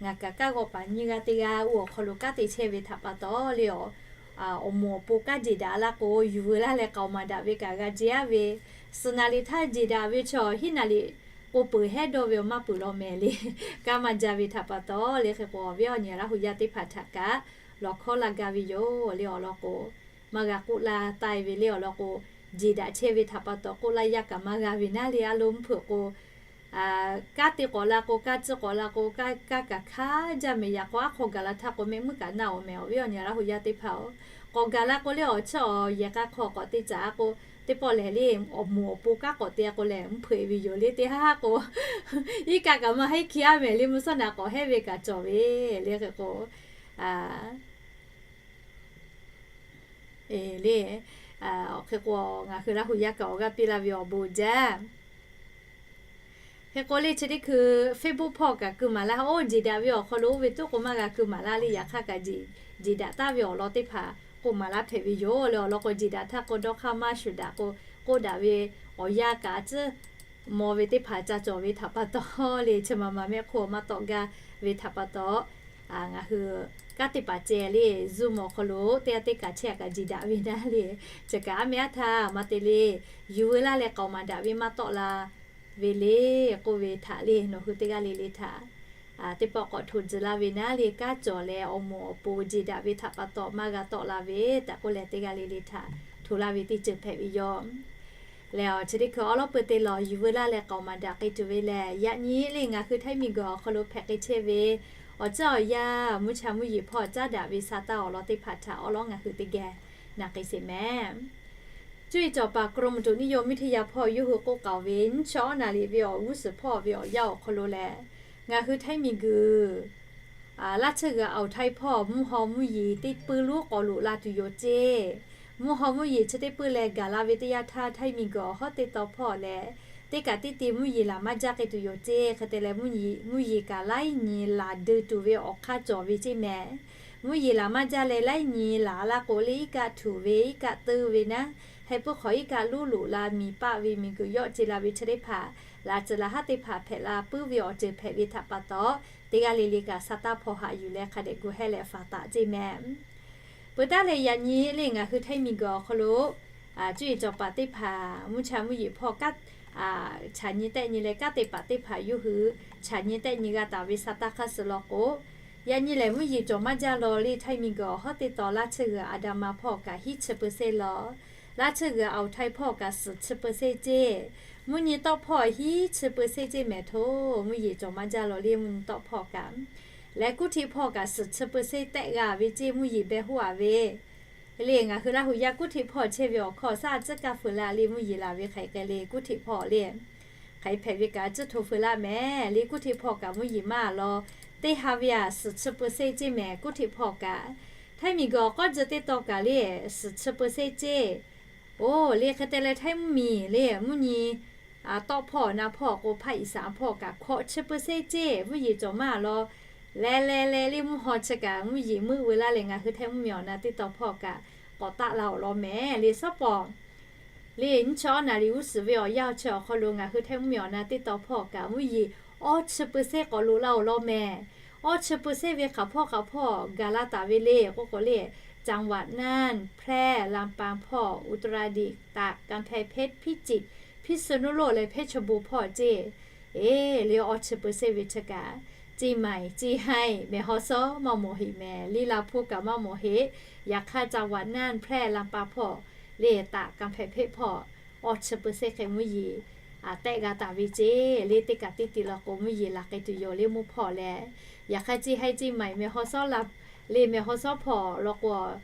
Ngaˬ kaꞈ kanˉ g'aw paˍ nyiˇ g'aˇ teˇ g'aˇ oˇ awˬ hk'aw lo kanˉ te chehˇ ve htaꞈ pa taw le, awˬ moˍ awˬ pon kanˉ jeˬ daꞈ laˇ k'o yuˬ veu laˇ leh k'aoˍ maˍ daꞈ ve kaꞈ g'a jehˇ aˉ ve, suhˍ naˍ liꞈ htaˇ jeˬ daꞈ ve chaw hiˉ naˍ liꞈ k'o peuˬ hehˉ dawˇ ve awˬ maˇ peuˬ law mehˍ le. Kanˉ maˇ jaˇ ve htaꞈ pa taw le hk'e k'o awˬ viˉ awˬ nyi Laˇ huˍ yaˇ teˇ hpaˍ htaꞈ kaꞈ lawˬ hkawˉ la gaˇ ve yoˬ le. Awˬ lawn k'o maˇ g'a k'oˆ la taˍ ve le. Awˬ lawn k'o jeˬ daꞈ chehˇ ve htaꞈ pa taw k'oˆ laˇ yaˇ kaꞈ maˇ g'a ve naˉ le. A lo mvuhˇ hpeuꞈ k'o kanˉ te k'awꞈ la k'o, kanˉ tcuhˇ k'awꞈ la k'o, kanˉ kaꞈ hkanˉ jaˇ mehˍ. Yaꞈ k'o aˉ hk'aw gaˬ la htaˇ k'o mehˆ muiˉ kaꞈ naˆ awˬ mehˍ. Awˬ viˉ awˬ nyi Laˇ huˍ yaˇ teˇ hpaˍ-oˬ, k'awꞈ gaˬ la k'o le awˬ cheuˇ awˬ yehˬ k'a hk'aw k'awꞈ te caˍ a k'o, teˇ pawˆ lehˬ le awˬ moˍ awˬ pon kanˉ k'awꞈ te a k'o lehˬ mvuhˇ hpeuꞈ ve yoˬ le. Teˇ haˉ k'o iˉ kaˆ kaꞈ maˇ heˆ hkiˇ aˉ mehˍ le. Mvuhˇ suhˉ naꞈ k'awꞈ hehˉ ve kaꞈ cawˬ ve le. Hk'e k'o le, hk'e k'o ngaˬ hui Laˇ huˍ yaˇ kaꞈ awˬ g'aˇ piˇ laˇ ve awˬ bon jaˇ. Hk'e k'o le chi teˇ hkui Facebook hpawˇ kaꞈ keu maˍ laˇ. Oˇ jeˬ daꞈ ve awˬ hk'aw lo oˇ ve tuˉ k'o maˇ g'a keu maˍ laˇ le. Yaꞈ hk'aˇ kaꞈ jeˬ daꞈ taˍ ve awˬ lawn teˇ hpaˍ k'oˆ maˍ laˇ hpehꞈ ve yoˬ le. Awˬ lawn k'o jeˬ daꞈ htaˇ k'o dawˇ hk'aˇ maˇ shuˍ daꞈ k'o, k'oˆ daꞈ ve awˬ yanˇ kaꞈ a tcuhˉ maw ve teˇ hpaˍ ca cawˬ ve htaꞈ pa taw le, chi ma ma mehˆ hk'oˆ maˇ tawˆ gaˇ ve htaꞈ pa taw ngaˬ hui kanˉ teˇ hpaˍ ceh le, Zoom awˬ hk'aw lo teˇ g'aˇ teˇ kaꞈ chehˇ kaꞈ jeˬ daꞈ ve naˉ le. Chi kaꞈ aˉ meh aˉ htaˇ maˇ te le, yuˬ veu laˇ leh k'aoˍ maˍ daꞈ ve maˇ tawˆ la ve le k'oˆ ve htaꞈ le nawˬ hui teˇ g'aˇ le le htaꞈ teˇ pawˆ k'awꞈ hto tcuh laˇ ve naˉ le. Kanˉ cawˬ leh awˬ moˍ awˬ pon jeˬ daꞈ ve htaꞈ pa taw maˇ g'a tawˆ la ve tehꞈ k'oˆ leh teˇ g'aˇ le le htaꞈ hto laˇ ve teˇ ceuˬ hpehꞈ ve yoˬ. Lehˬ, chi teˇ hkui awˉ lawˉ peu te lawˬ yuˬ veu laˇ leh k'aoˍ maˍ daꞈ k'ai tuˬ ve lehˬ, yaꞈ nyi le ngaˬ hui htaiˇ miˬguiˬ awˬ hk'aw lo hpehꞈ k'ai chehˇ ve awˬ ceuˇ awˬ yanˇ mvuhˇ cha mvuhˇ yeˬ hpawˇ caˉ daꞈ ve sa taˇ awˬ lawn teˇ hpaˍ htaꞈ awˉ lawˉ ngaˬ hui teˇ geh naˬ k'ai sheˍ mehˍ. Cuˇ yiˍ cawˬ paˍ กรมอุตุนิยมวิทยา hpawˇ yawˇ hui k'oˆ k'aoˍ ve nyiˇ chi awˉ naˍ riˍ ve awˬ g'uˇ suhˍ hpawˇ ve awˬ yanˇ awˬ hk'aw lo lehˬ, ngaˬ hui htaiˇ miˬguiˬ laˇ tsuhˇ g'uiˬ awˬ htaiˇ hpawˇ mvuhˇ haw mvuhˇ yeˬ teˇ puiˉ lonˉ k'awꞈ loꞈ la tuˬ yoˬ ceˇ. Mvuhˇ haw mvuhˇ yeˬ chi teˇ puiˉ leh gaˬ la ve teˇ yanˇ htaˇ htaiˇ miˬguiˬ awˬ hawˉ teˇ taw hpawˇ lehˬ, teˇ kaꞈ teˇ te mvuhˇ yeˬ laˬ maˇ jaˇ k'ai tuˬ yoˬ ceˇ. Hk'e te leh mvuhˇ yeˬ kaꞈ laiˉ nyi laˬ deu tuˬ ve awˬ hk'aˇ cawˬ ve ceˇ mehˍ. Mvuhˇ yeˬ laˬ maˇ jaˇ leh laiˉ nyi laˬ laˇ k'o le iˉ kaˆ htuꞈ ve iˉ kaˆ teuˇ ve naˉ, heh puiˉ hk'awꞈ iˉ kaˆ luˉ loꞈ la miˬ paˆ ve miˬ guiˬ yawˆ ce la ve chi teˇ hpaˍ, laꞈ tcuh laꞈ haˉ teˇ hpaˍ hpehꞈ la puiˉ ve awˬ ceuˬ hpehꞈ ve htaꞈ pa taw, teˇ g'aˇ le le kaꞈ sa taˇ hpawˇ haꞈ yuˬ leh hk'a dehꞈ gu hehˇ leh faˍ taˍ ceˇ mehˍ. Peuˬ taˉ leh yaꞈ nyi le ngaˬ hui Htaiˇ miˬ guiˬ awˬ hk'aw lo cuˇ yiˍ cawˬ paˍ teˇ hpaˍ mvuhˇ cha mvuhˇ yeˬ hpawˇ kaˉ, chaꞈ nyi tehˆ nyi leh kanˉ te paˍ teˇ hpaˍ yawˇ hui chaꞈ nyi tehˆ nyi g'a taˍ ve sa taˇ hk'aˇ suh law k'o, yaꞈ nyi lehˬ mvuhˇ yeˬ cawˬ maˇ jaˇ law le Htaiˇ miˬ guiˬ awˬ hawˉ teˇ taw laˇ tsuhˇ g'uiˬ Aˍdanˍ ma hpawˇ kaꞈ hiˉ chi peu seˇ law. Laˇ tsuhˇ g'uiˬ Aˍuˬ Htaiˇ hpawˇ kaꞈ suhˍ chi peu seˇ ceˇ. Mvuhˇ nyi tawˆ hpawˇ hiˉ chi peu seˇ ceˇ mehˍ hto. Mvuhˇ yeˬ cawˬ maˇ jaˇ law le mvuhˇ nyi tawˆ hpawˇ kaꞈ. Leh kuˉ htiˆ hpawˇ kaꞈ suhˍ chi peu seˇ tehˆ g'a ve ceˇ mvuhˇ yeˬ beh hoˉ a ve le ngaˬ hui Laˇ hu yaˇ kuˉ htiˆ hpawˇ chehˇ ve awˬ hkawˇ saˉ tcuhˉ kaˇ feu laˇ le mvuhˇ yeˬ laˬ ve hk'aˬ hk'e le kuˉ htiˆ hpawˇ le hk'aˬ hk'e hpehꞈ ve kaꞈ tcuhˇ hto feu laˇ mehˍ le kuˉ htiˆ hpawˇ kaꞈ mvuhˇ yeˬ maˇ a law. Teˇ ha ve a suhˍ chi peu seˇ ceˇ mehˍ kuˉ htiˆ hpawˇ kaꞈ. Htaiˇ miˬ guiˬ awˬ k'awˇ tcuh teˇ taw kaꞈ le suhˍ chi peu seˇ ceˇ. Oˬ le hk'e te leh Htaiˇ mvuhˇ miˬ le mvuhˇ nyi tawˆ hpawˇ na hpawˇ k'o hpaˇ iˍ saˍ hpawˇ kaꞈ hkawꞈ chi peu seˇ ceˇ mvuhˇ yeˬ cawˬ maˇ a law. Leh leh leh le mvuhˇ haw chi kaꞈ mvuhˇ yeˬ meuˆ veu laˇ leh ngaˬ hui Htaiˇ mvuhˇ miˬ awˬ na teˇ taw hpawˇ kaꞈ k'awꞈ taˆ la awˬ lawn mehˍ le suhˉ pawˍ le nyiˇ chi awˉ naˍ riˍ g'uˇ suhˍ ve awˬ yanˇ chi awˬ hk'aw lo ngaˬ hui Htaiˇ mvuhˇ miˬ awˬ na teˇ taw hpawˇ kaꞈ mvuhˇ yeˬ awˇ chi peu seˇ k'awꞈ loꞈ la awˬ lawn mehˍ. Awˇ chi peu seˇ ve hk'aˬ hpawˇ hk'aˬ hpawˇ gaˬ la taˍ ve le k'oˆ k'o le, จังหวัดน่าน แพร่ ลำปาง hpawˇ อุตรดิตถ์ ตาก กำแพงเพชร พิจิตร พิษณุโลก leh เพชรบูรณ์ hpawˇ ceˇ. Eˬ le awˇ chi peu seˇ ve chi kaꞈ, เชียงใหม่ เชียงราย mehˍ haw sawˉ maˇ mawˬ heꞈ mehˍ le Laˇ hpu kaꞈ maˇ mawˬ heꞈ. Yaꞈ hk'aˇ จังหวัดน่าน แพร่ ลำปาง hpawˇ le ตาก กำแพงเพชร hpawˇ awˇ chi peu seˇ hk'e mvuhˇ yeˬ tehˆ g'a taˍ ve ceˇ le teˇ kaꞈ teˇ ti law k'o mvuhˇ yeˬ laˬ k'ai tuˬ yoˬ le mvuhˇ hpawˇ leh. Yaꞈ hk'aˇ เชียงราย เชียงใหม่ mehˍ haw sawˉ laˇ le mehˍ haw sawˉ hpawˇ law k'o,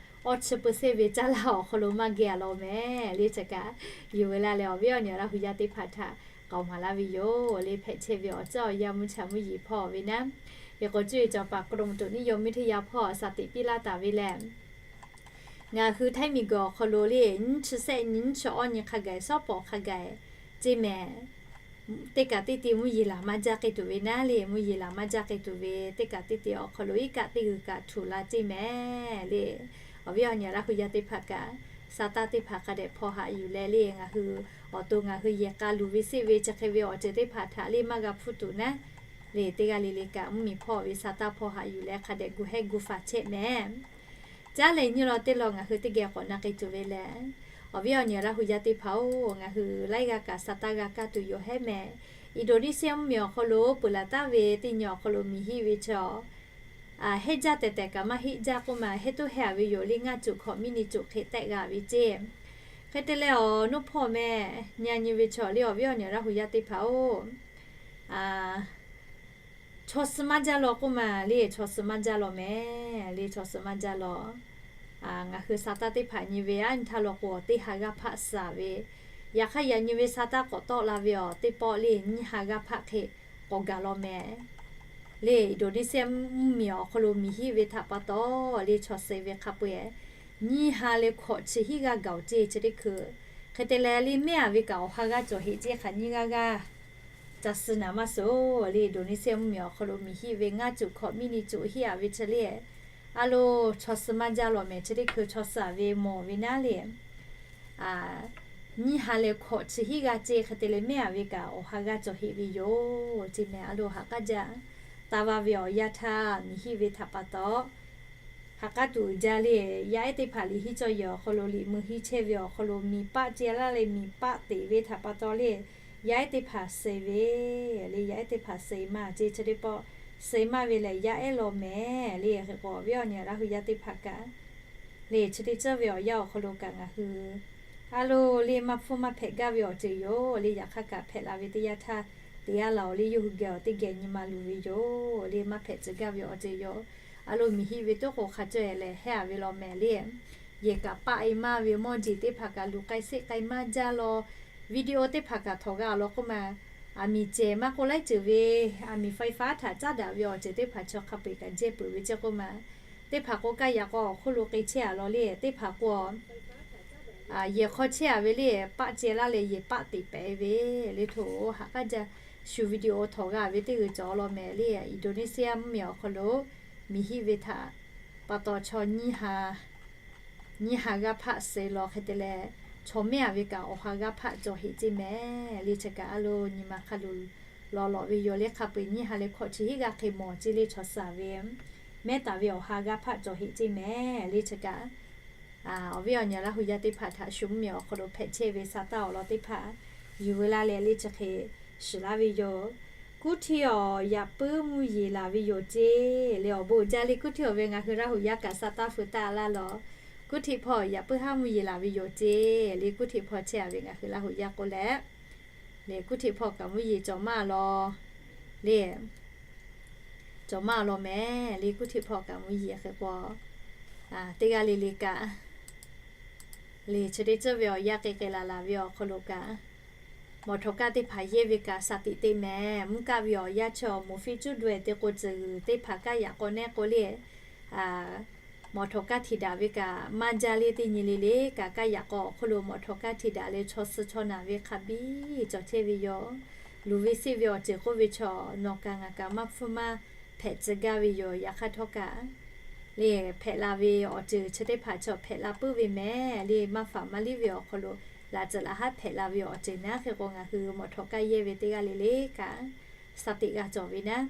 awˇ chi peu seˇ ve caˇ laˇ awˬ hk'aw lo maˇ geh a law mehˍ le chi kaꞈ, yuˬ ve laˇ leh awˬ viˉ awˬ nyi Laˇ hu yaˇ teˇ hpaˍ htaꞈ k'aoˍ maˍ laˇ ve yoˬ le hpehꞈ chehˇ ve awˬ ceuˬ awˬ yanˇ mvuhˇ cha mvuhˇ yeˬ hpawˇ ve naˉ. Hk'e k'o cuˇ yiˍ cawˬ paˍ กรมอุตุนิยมวิทยา hpawˇ saˍ teꞈ piˇ laˇ taˍ ve leh ngaˬ hui Htaiˇ miˬ guiˬ awˬ hk'aw lo le nyiˇ chi sehˆ nyi nyiˇ chi awˇ nyi hk'a gaˬ shawˉ pawˍ hk'a gaˬ ceˇ mehˍ. Teˇ kaꞈ teˇ ti mvuhˇ yeˬ laˬ maˇ jaˇ k'ai tuˬ ve naˉ le mvuhˇ yeˬ laˬ maˇ jaˇ k'ai tuˬ ve teˇ kaꞈ teˇ ti awˬ hk'aw lo iˉ kaˆ teˇ g'uiˬ kaꞈ htuꞈ la ceˇ mehˍ le. Awˬ viˉ awˬ nyi Laˇ hu yaˇ teˇ hpaˍ kaꞈ, sa taˇ teˇ hpaˍ hk'a dehꞈ hpaw haꞈ yuˬ leh le ngaˬ hui awˬ to ngaˬ hui yehˬ k'a luˬ ve seˆ ve chi hk'e ve awˬ ceuˬ teˇ hpaˍ htaꞈ le maˇ g'a hpuˇ tuˬ naˉ le teˇ g'aˇ le le kaꞈ mvuhˇ miˬ hpawˇ ve sa taˇ hpaw haꞈ yuˬ leh hk'a dehꞈ gu hehˇ gu faˍ chehˇ mehˍ. Caˉ leh nyi law teˇ law ngaˬ hui teˇ geh k'awꞈ na k'ai tuˬ ve lehˬ, awˬ viˉ awˬ nyi Laˇ hu yaˇ teˇ hpaˍ-oˬ, ngaˬ hui laiˉ g'aˇ kaꞈ sa taˇ g'a kaˇ tuˬ yoˬ hehˉ mehˍ. Indonesia mvuhˇ miˬ awˬ hk'aw lo peuˬ laˬ taˍ ve teˇ nyi awˬ hk'aw lo miˬ hiˆ ve chaw hehˉ jaˇ tehˬ tehˬ kaꞈ maˇ heˆ jaˇ k'oˆ ma hehˉ toˉ hehˉ a ve yoˬ le ngaˇ cuˬ hkawꞈ miˇ ni cuˬ hk'e tehˆ g'a ve ceˇ. Hk'e te leh awˬ nuˇ hpawˇ meh nyi a nyi ve chaw le awˬ viˉ awˬ nyi Laˇ hu yaˇ teˇ hpaˍ-oˬ, chaw suh maˇ jaˇ law k'oˆ ma le chaw suh maˇ jaˇ law mehˍ le chaw suh maˇ jaˇ law. Ngaˬ hui sa taˇ teˇ hpaˍ nyi ve aˉ nyi htaˇ law k'o teˇ ha g'aˇ hpaˆ suh ve, yaꞈ hk'aˇ yaꞈ nyi ve sa taˇ k'awꞈ tawˆ la ve awˬ teˇ pawˆ le nyiˇ ha g'aˇ hpaˆ hk'e k'awꞈ gaˬ law mehˍ. Le Indonesia mvuhˇ miˬ awˬ hk'aw lo miˬ hiˆ ve htaꞈ pa taw le chaw suh ve hk'a peu-eˬ nyiˇ ha leh hkawꞈ chi hiˉ g'aˇ gaˬ-oˬ ceˇ chi teˇ hkui. Hk'e te leh le mehˆ a ve kaꞈ awˬ ha g'aˇ cawˬ heꞈ ceˇ hk'aˬ nyiˇ g'aˇ g'aˇ ca suh naˍ maˇ suh le Indonesia mvuhˇ miˬ awˬ hk'aw lo miˬ hiˆ ve ngaˇ cuˬ hkawꞈ miˇ ni cuˬ hiˆ a ve chi le a lo chaw suh maˇ jaˇ law mehˍ chi teˇ hkui chaw suh a ve mawˬ ve naˉ le nyiˇ ha leh hkawꞈ chi hiˉ g'aˇ ceˇ hk'e te leh mehˆ a ve kaꞈ awˬ ha g'aˇ cawˬ heꞈ ve yoˬ ceˇ mehˍ. A lo ha k'aˉ jaˇ, taˇ va ve awˬ yanˇ htaˇ miˬ hiˆ ve htaꞈ pa taw ha k'aˉ tuˬ uiˍ jaˇ le. Yaˇ ehˉ teˇ hpaˍ liꞈ hiˉ cawˇ yehˬ awˬ hk'aw lo liꞈ mui hiˉ chehˇ ve awˬ hk'aw lo miˬ paˆ ce laˇ leh miˬ paˆ teꞈ ve htaꞈ pa taw le yaˇ ehˉ teˇ hpaˍ suh ve le yaˇ ehˉ teˇ hpaˍ suh maˇ ceˇ chi teˇ pawˆ suh maˇ ve lehˬ yaˇ ehˉ law mehˍ le hk'e k'o awˬ viˉ awˬ nyi Laˇ hu yaˇ teˇ hpaˍ kaꞈ le chi teˇ ceuˬ ve awˬ yanˇ awˬ hk'aw lo kaꞈ ngaˬ hui a lo le maˇ hpfuhˇ maˇ hpehꞈ gaˇ ve awˬ ceuˬ yoˬ le. Yaꞈ hk'aˇ kaꞈ hpehꞈ la ve teˇ yanˇ htaˇ te a laˬ-oˬ le yawˇ hui geh awˬ teˇ geh nyi ma luˬ ve yoˬ le maˇ hpehꞈ tcuh gaˇ ve awˬ ceuˬ yoˬ. A lo miˬ hiˆ ve toˉ k'o hk'a cawˇ-e leh hehˉ a ve law mehˍ le. Yehˬ kaꞈ paˆ-e maˇ ve mawˇ jeˬ teˇ hpaˍ kaꞈ luˬ k'ai seˆ k'ai maˇ jaˇ law. Video teˇ hpaˍ kaꞈ htawnˍ g'a law k'oˆ ma, aˬ miˍ cehˬ maˇ k'oˆ laiˉ ceuˬ ve aˬ miˍ ไฟฟ้า htaꞈ caˉ daꞈ ve awˬ ceuˬ teˇ hpaˍ chaw hk'a peu-eˬ kaꞈ jehˇ peuˬ ve ceˇ k'oˆ ma. Teˇ hpaˍ k'o kaˇ yaꞈ k'aw awˬ hk'oˆ lo k'e chehˇ a law le teˇ hpaˍ k'o yehˬ hk'aw chehˇ a ve le paˆ ce laˇ leh yehˬ paˆ teꞈ pehˍ ve le htoꞈ ha k'aˉ jaˇ. Shu video htawnˍ g'a ve teˇ g'uiˬ cawˬ law mehˍ le Indonesia mvuhˇ miˬ awˬ hk'aw lo miˬ hiˆ ve htaꞈ pa taw chaw nyiˇ ha g'aˇ hpaˆ suh law hk'e te leh chaw mehˆ a ve kaꞈ awˬ ha g'aˇ hpaˆ cawˬ heꞈ ceˇ mehˍ le. Chi kaꞈ a lo nyi ma hk'a luˬ lawˬ lawꞈ ve yoˬ le. Hk'a peu-eˬ nyiˇ ha leh hkawꞈ chi hiˉ g'aˇ hk'e mawˬ ceˇ le. Chaw suhˍ ve mehˉ taˍ ve awˬ ha g'aˇ hpaˆ cawˬ heꞈ ceˇ mehˍ le. Chi kaꞈ awˬ viˉ awˬ nyi Laˇ hu yaˇ teˇ hpaˍ htaꞈ shu mvuhˇmiˬ awˬ hk'aw lo hpehꞈ chehˇ ve sa taˇ awˬ lawn teˇ hpaˍ yuˬ veu laˇ leh le chi hk'e shiˍ laˇ ve yoˬ. Kuˉ htiˇ awˬ yaꞈ puiˉ mvuhˇ yeˬ laˬ ve yoˬ ceˇ le. Awˬ bon jaˇ le. Kuˉ htiˇ awˬ ve ngaˬ hui Laˇ hu yaˇ kaꞈ sa taˇ feu taˆ laˇ lawˬ. Kuˉ htiˇ hpawˇ yaꞈ puiˉ haˉ mvuhˇ yeˬ laˬ ve yoˬ ceˇ le. Kuˉ htiˇ hpawˇ chehˇ a ve ngaˬ hui Laˇ hu yaˇ k'oˆ leh le, kuˉ htiˇ hpawˇ kaꞈ mvuhˇ yeˬ cawˬ maˇ law le. Cawˬ maˇ law mehˍ le. Kuˉ htiˇ hpawˇ kaꞈ mvuhˇ yeˬ hk'e k'o, teˇ g'aˇ le le kaꞈ le chi teˇ ceuˬ ve awˬ yanˇ k'ai k'ai laˬ laˬ ve awˬ hk'aw lo kaꞈ mawˬ htawˍ kaˇ teˇ hpaˍ yehˇ ve kaꞈ sa tiꞈ te mehˍ. Mvuhˇ kaˆ ve awˬ yanˇ chaw moˍ fiˇ cuˉ daweh te k'o, ceuˬ g'uiˬ teˇ hpaˍ kaˇ yaꞈ k'aw nehˆ k'o le, mawˬ htawˍ kaˇ htiꞈ daꞈ ve kaꞈ maˇ jaˇ le. Teˇ nyi le le kaꞈ kaˇ yaꞈ k'aw awˬ hk'oˆ lo mawˬ htawˍ kaˇ htiꞈ daꞈ leh chaw suh chaw naˬ ve hk'a biˇ cawˬ chehˇ ve yoˬ. Luˬ ve seˆ ve awˬ ceuˬ k'oˆ ve chaw nawˬ kaꞈ ngaˬ kaꞈ maˇ hpfuhˇ maˇ hpehꞈ tcuh gaˇ ve yoˬ. Yaꞈ hk'aˇ htawˇ kaꞈ le hpehꞈ la ve awˬ ceuˬ chi teˇ hpaˍ chaw hpehꞈ la puiˉ ve mehˍ le. Maˇ faˍ maˇ liˇ ve awˬ hk'aw lo laꞈ tcuhꞈ laꞈ haˉ hpehꞈ la ve awˬ ceuˬ naˉ hk'e k'o, ngaˬ hui mawˬ htawˍ kaˇ yehˇ ve teˇ g'aˇ le le kaꞈ sa tiꞈ g'a cawˬ ve naˉ.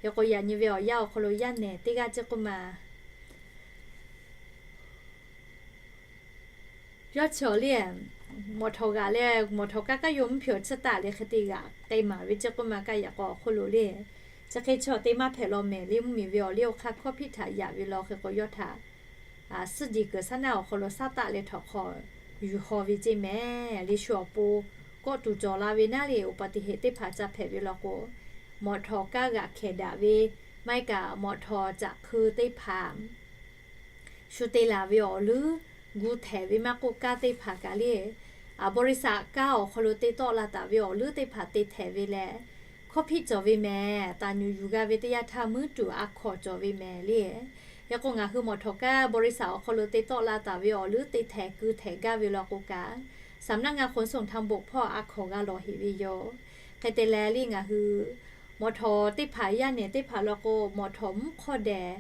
Hk'e k'o yaꞈ nyi ve awˬ yanˇ awˬ hk'aw lo yaˇ nehˬ teˇ g'aˇ ceˇ k'oˆ ma yawˇ chi awˬ le, mawˬ htawˍ g'aꞈ leh mawˬ htawˍ kaˇ kaˇ yawˇ mvuhˇ hpyeˬ awˬ tcuhˉ taˆ le hk'e te g'aꞈ k'ai maˍ ve ceˇ k'oˆ ma kaˇ yaꞈ k'aw awˬ hk'oˆ lo le. Chi hk'e chaw te maˇ hpehꞈ law mehˍ le. Mvuhˇmiˬ ve awˬ liˇ awˬ hk'aˇ hkawˇ hpiˆ htaꞈ yaꞈ ve law hk'e k'o yawˇ htaꞈ suhˉ jeˬ kuiˬ saˉ naˆ awˬ hk'aw lo saˉ taˆ leh htawnˍ hk'aw yuˬ haw ve ceˇ mehˍ le. Shu awˬ pon kawˆ tuˬ cawˬ la ve naˉ le. Oˍ pa tiꞈ heˆ teˇ hpaˍ ca hpehꞈ ve law k'o, mawˬ htawˍ kaˇ g'aꞈ hkehˍ daꞈ ve maˇ heˆ kaꞈ mawˬ htawˍ caꞈ hkui teˇ hpaˍ shu te laˬ ve awˬ leuˉ gu htehˍ ve maˇ k'oˆ, kaˇ teˇ hpaˍ kaꞈ le, บริษัท kaˇ awˬ hk'aw lo te tawˆ la taˍ ve awˬ leuˉ teˇ hpaˍ te htehˍ ve leh, hkawˇ hpiˆ cawˬ ve mehˍ. Taˍ nyuˬ yuˬ g'a ve teˇ yanˇ htaˇ muiˉ tuˬ a hkawnˍ cawˬ ve mehˍ le. Hk'e k'o ngaˬ hui mawˬ htawˍ kaˇ บริษัท awˬ hk'aw lo te tawˆ la taˍ ve awˬ leuˉ te htehˍ keu htehˍ gaˇ ve law k'o kaꞈ, สำนักงานขนส่งทางบก hpawˇ a hkawnˍ g'a lawˬ heꞈ ve yoˬ. Hk'e te leh le ngaˬ hui mawˬ htawˍ teˇ hpaˍ yaˇ nehˬ teˇ hpaˍ law k'o, mawˬ htawˍ mvuhˇ hk'awˇ dehˬ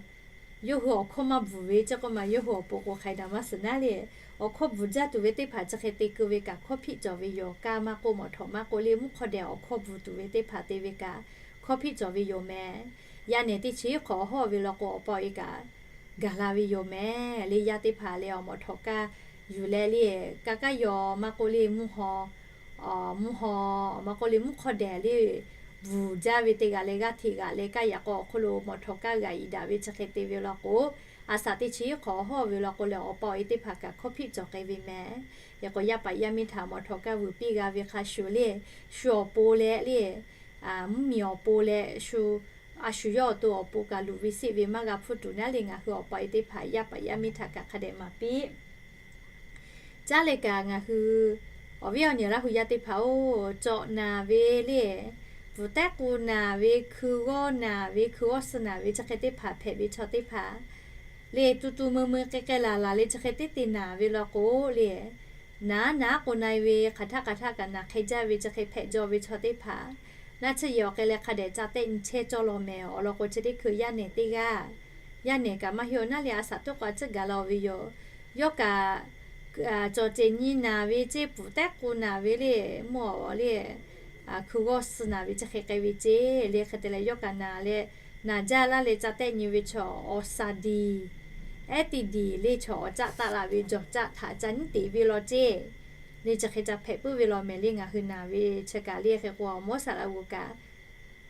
yawˇ hui awˬ hkawˇ maˇ bvuhˬ ve ceˇ k'oˆ ma, yawˇ hui awˬ pon k'o hk'ai daꞈ maˇ suhˍ naˉ le. Awˬ hkawˇ bvuhˬ jaˇ tuˬ ve teˇ hpaˍ chi hk'e te keu ve kaꞈ hkawˇ hpiˆ cawˬ ve yoˬ. Kaˇ maˇ k'oˆ, mawˬ htawˍ maˇ k'oˆ le, mvuhˇ hk'awˇ dehˬ awˬ hkawˇ bvuhˬ tuˬ ve teˇ hpaˍ te ve kaꞈ hkawˇ hpiˆ cawˬ ve yoˬ mehˍ. Yaˇ nehˬ teˇ chi hk'awꞈ hawˇ ve law k'o, awˬ pa awˬ e kaꞈ gaˬ la ve yoˬ mehˍ le. Yaˇ teˇ hpaˍ leh awˬ mawˬ htawˍ kaˇ yuˬ leh le, kaˇ kaˇ yaw maˇ k'oˆ le, mvuhˇ haw mvuhˇ haw maˇ k'oˆ le, mvuhˇ hk'awˇ dehˬ le bvuhˬ jaˇ ve teˇ g'aˇ leh g'aˇ hteꞈ g'aꞈ leh kaˇ yaꞈ k'aw awˬ hk'oˆ lo mawˬ htawˍ kaˇ g'aꞈ iˍ daꞈ ve chi hk'e te ve law k'o, a shaꞈ teˇ chi hk'awꞈ hawˇ ve law k'o leh awˬ pa awˬ e teˇ hpaˍ kaꞈ hkawˇ hpiˆ cawˬ k'ai ve mehˍ. Hk'e k'o yaˇ paˍ yaˇ miˇ htaꞈ mawˬ htawˍ kaˇ vuiˬ piˇ g'a ve hk'a shuˍ le, shu awˬ pon leh le, mvuhˇmiˬ awˬ pon leh shu a shu yawˇ awˬ to awˬ pon kaꞈ luˬ ve seˆ ve maˇ g'a hpfuhˇ tuˬ naˉ le. Ngaˬ hui awˬ pa awˬ e teˇ hpaˍ yaˇ paˍ yaˇ miˇ htaꞈ kaꞈ hk'a dehꞈ maˍ piˇ caˉ leh kaꞈ ngaˬ hui awˬ viˉ awˬ nyi Laˇ hu yaˇ teˇ hpaˍ-oˬ, cawꞈ naˬ ve le, bvuhˬ tehˉ k'u naˬ ve, hkui g'awˇ naˬ ve, hkui g'awˇ suh naˬ ve chi hk'e teˇ hpaˍ hpehꞈ ve chaw teˇ hpaˍ le, tu tu meu meu k'ai k'ai laˬ laˬ le chi hk'e teˇ te naˬ ve law k'o le, naˍ naˍ k'o na-e ve hk'aˬ htaˆ hk'aˬ htaˆ kaꞈ naˬ hk'e jaˇ ve chi hk'e hpehꞈ jaw ve chaw teˇ hpaˍ, naˆ tsuhˇ yehˬ awˬ k'ai leh hk'a dehꞈ ca tehˆ nyi chehˇ cawˇ law mehˍ. Awˬ lawn k'o chi teˇ hkui yaˇ nehˬ teˇ g'aˇ, yaˇ nehˬ kaꞈ maˇ heˆ awˬ naˉ le a shaꞈ teˇ k'o a tcuhˉ gaˬ la-o ve yoˬ. Yawˇ kaꞈ cawˬ ceˬ nyi naˬ ve ceˇ, bvuhˬ tehˉ k'u naˬ ve le, mvuhˇ awˬ le hkui g'awˇ suh naˬ ve chi hk'e k'ai ve ceˇ le. Hk'e te leh yawˇ kaꞈ naˬ leh, naˬ jaˇ laˇ leh ca tehˆ nyi ve chaw awˬ saˍ diˍ ehˉ tiˍ diˍ le chaw awˬ caˆ taˆ la ve jawˬ caˆ htaꞈ ca nyiˉ teꞈ ve law ceˇ le chi hk'e ca hpehꞈ puiˉ ve law mehˍ le. Ngaˬ hui naˬ ve chi kaꞈ le hk'e k'o awˬ mawˇ saˍ laꞈ g'oˍ kaꞈ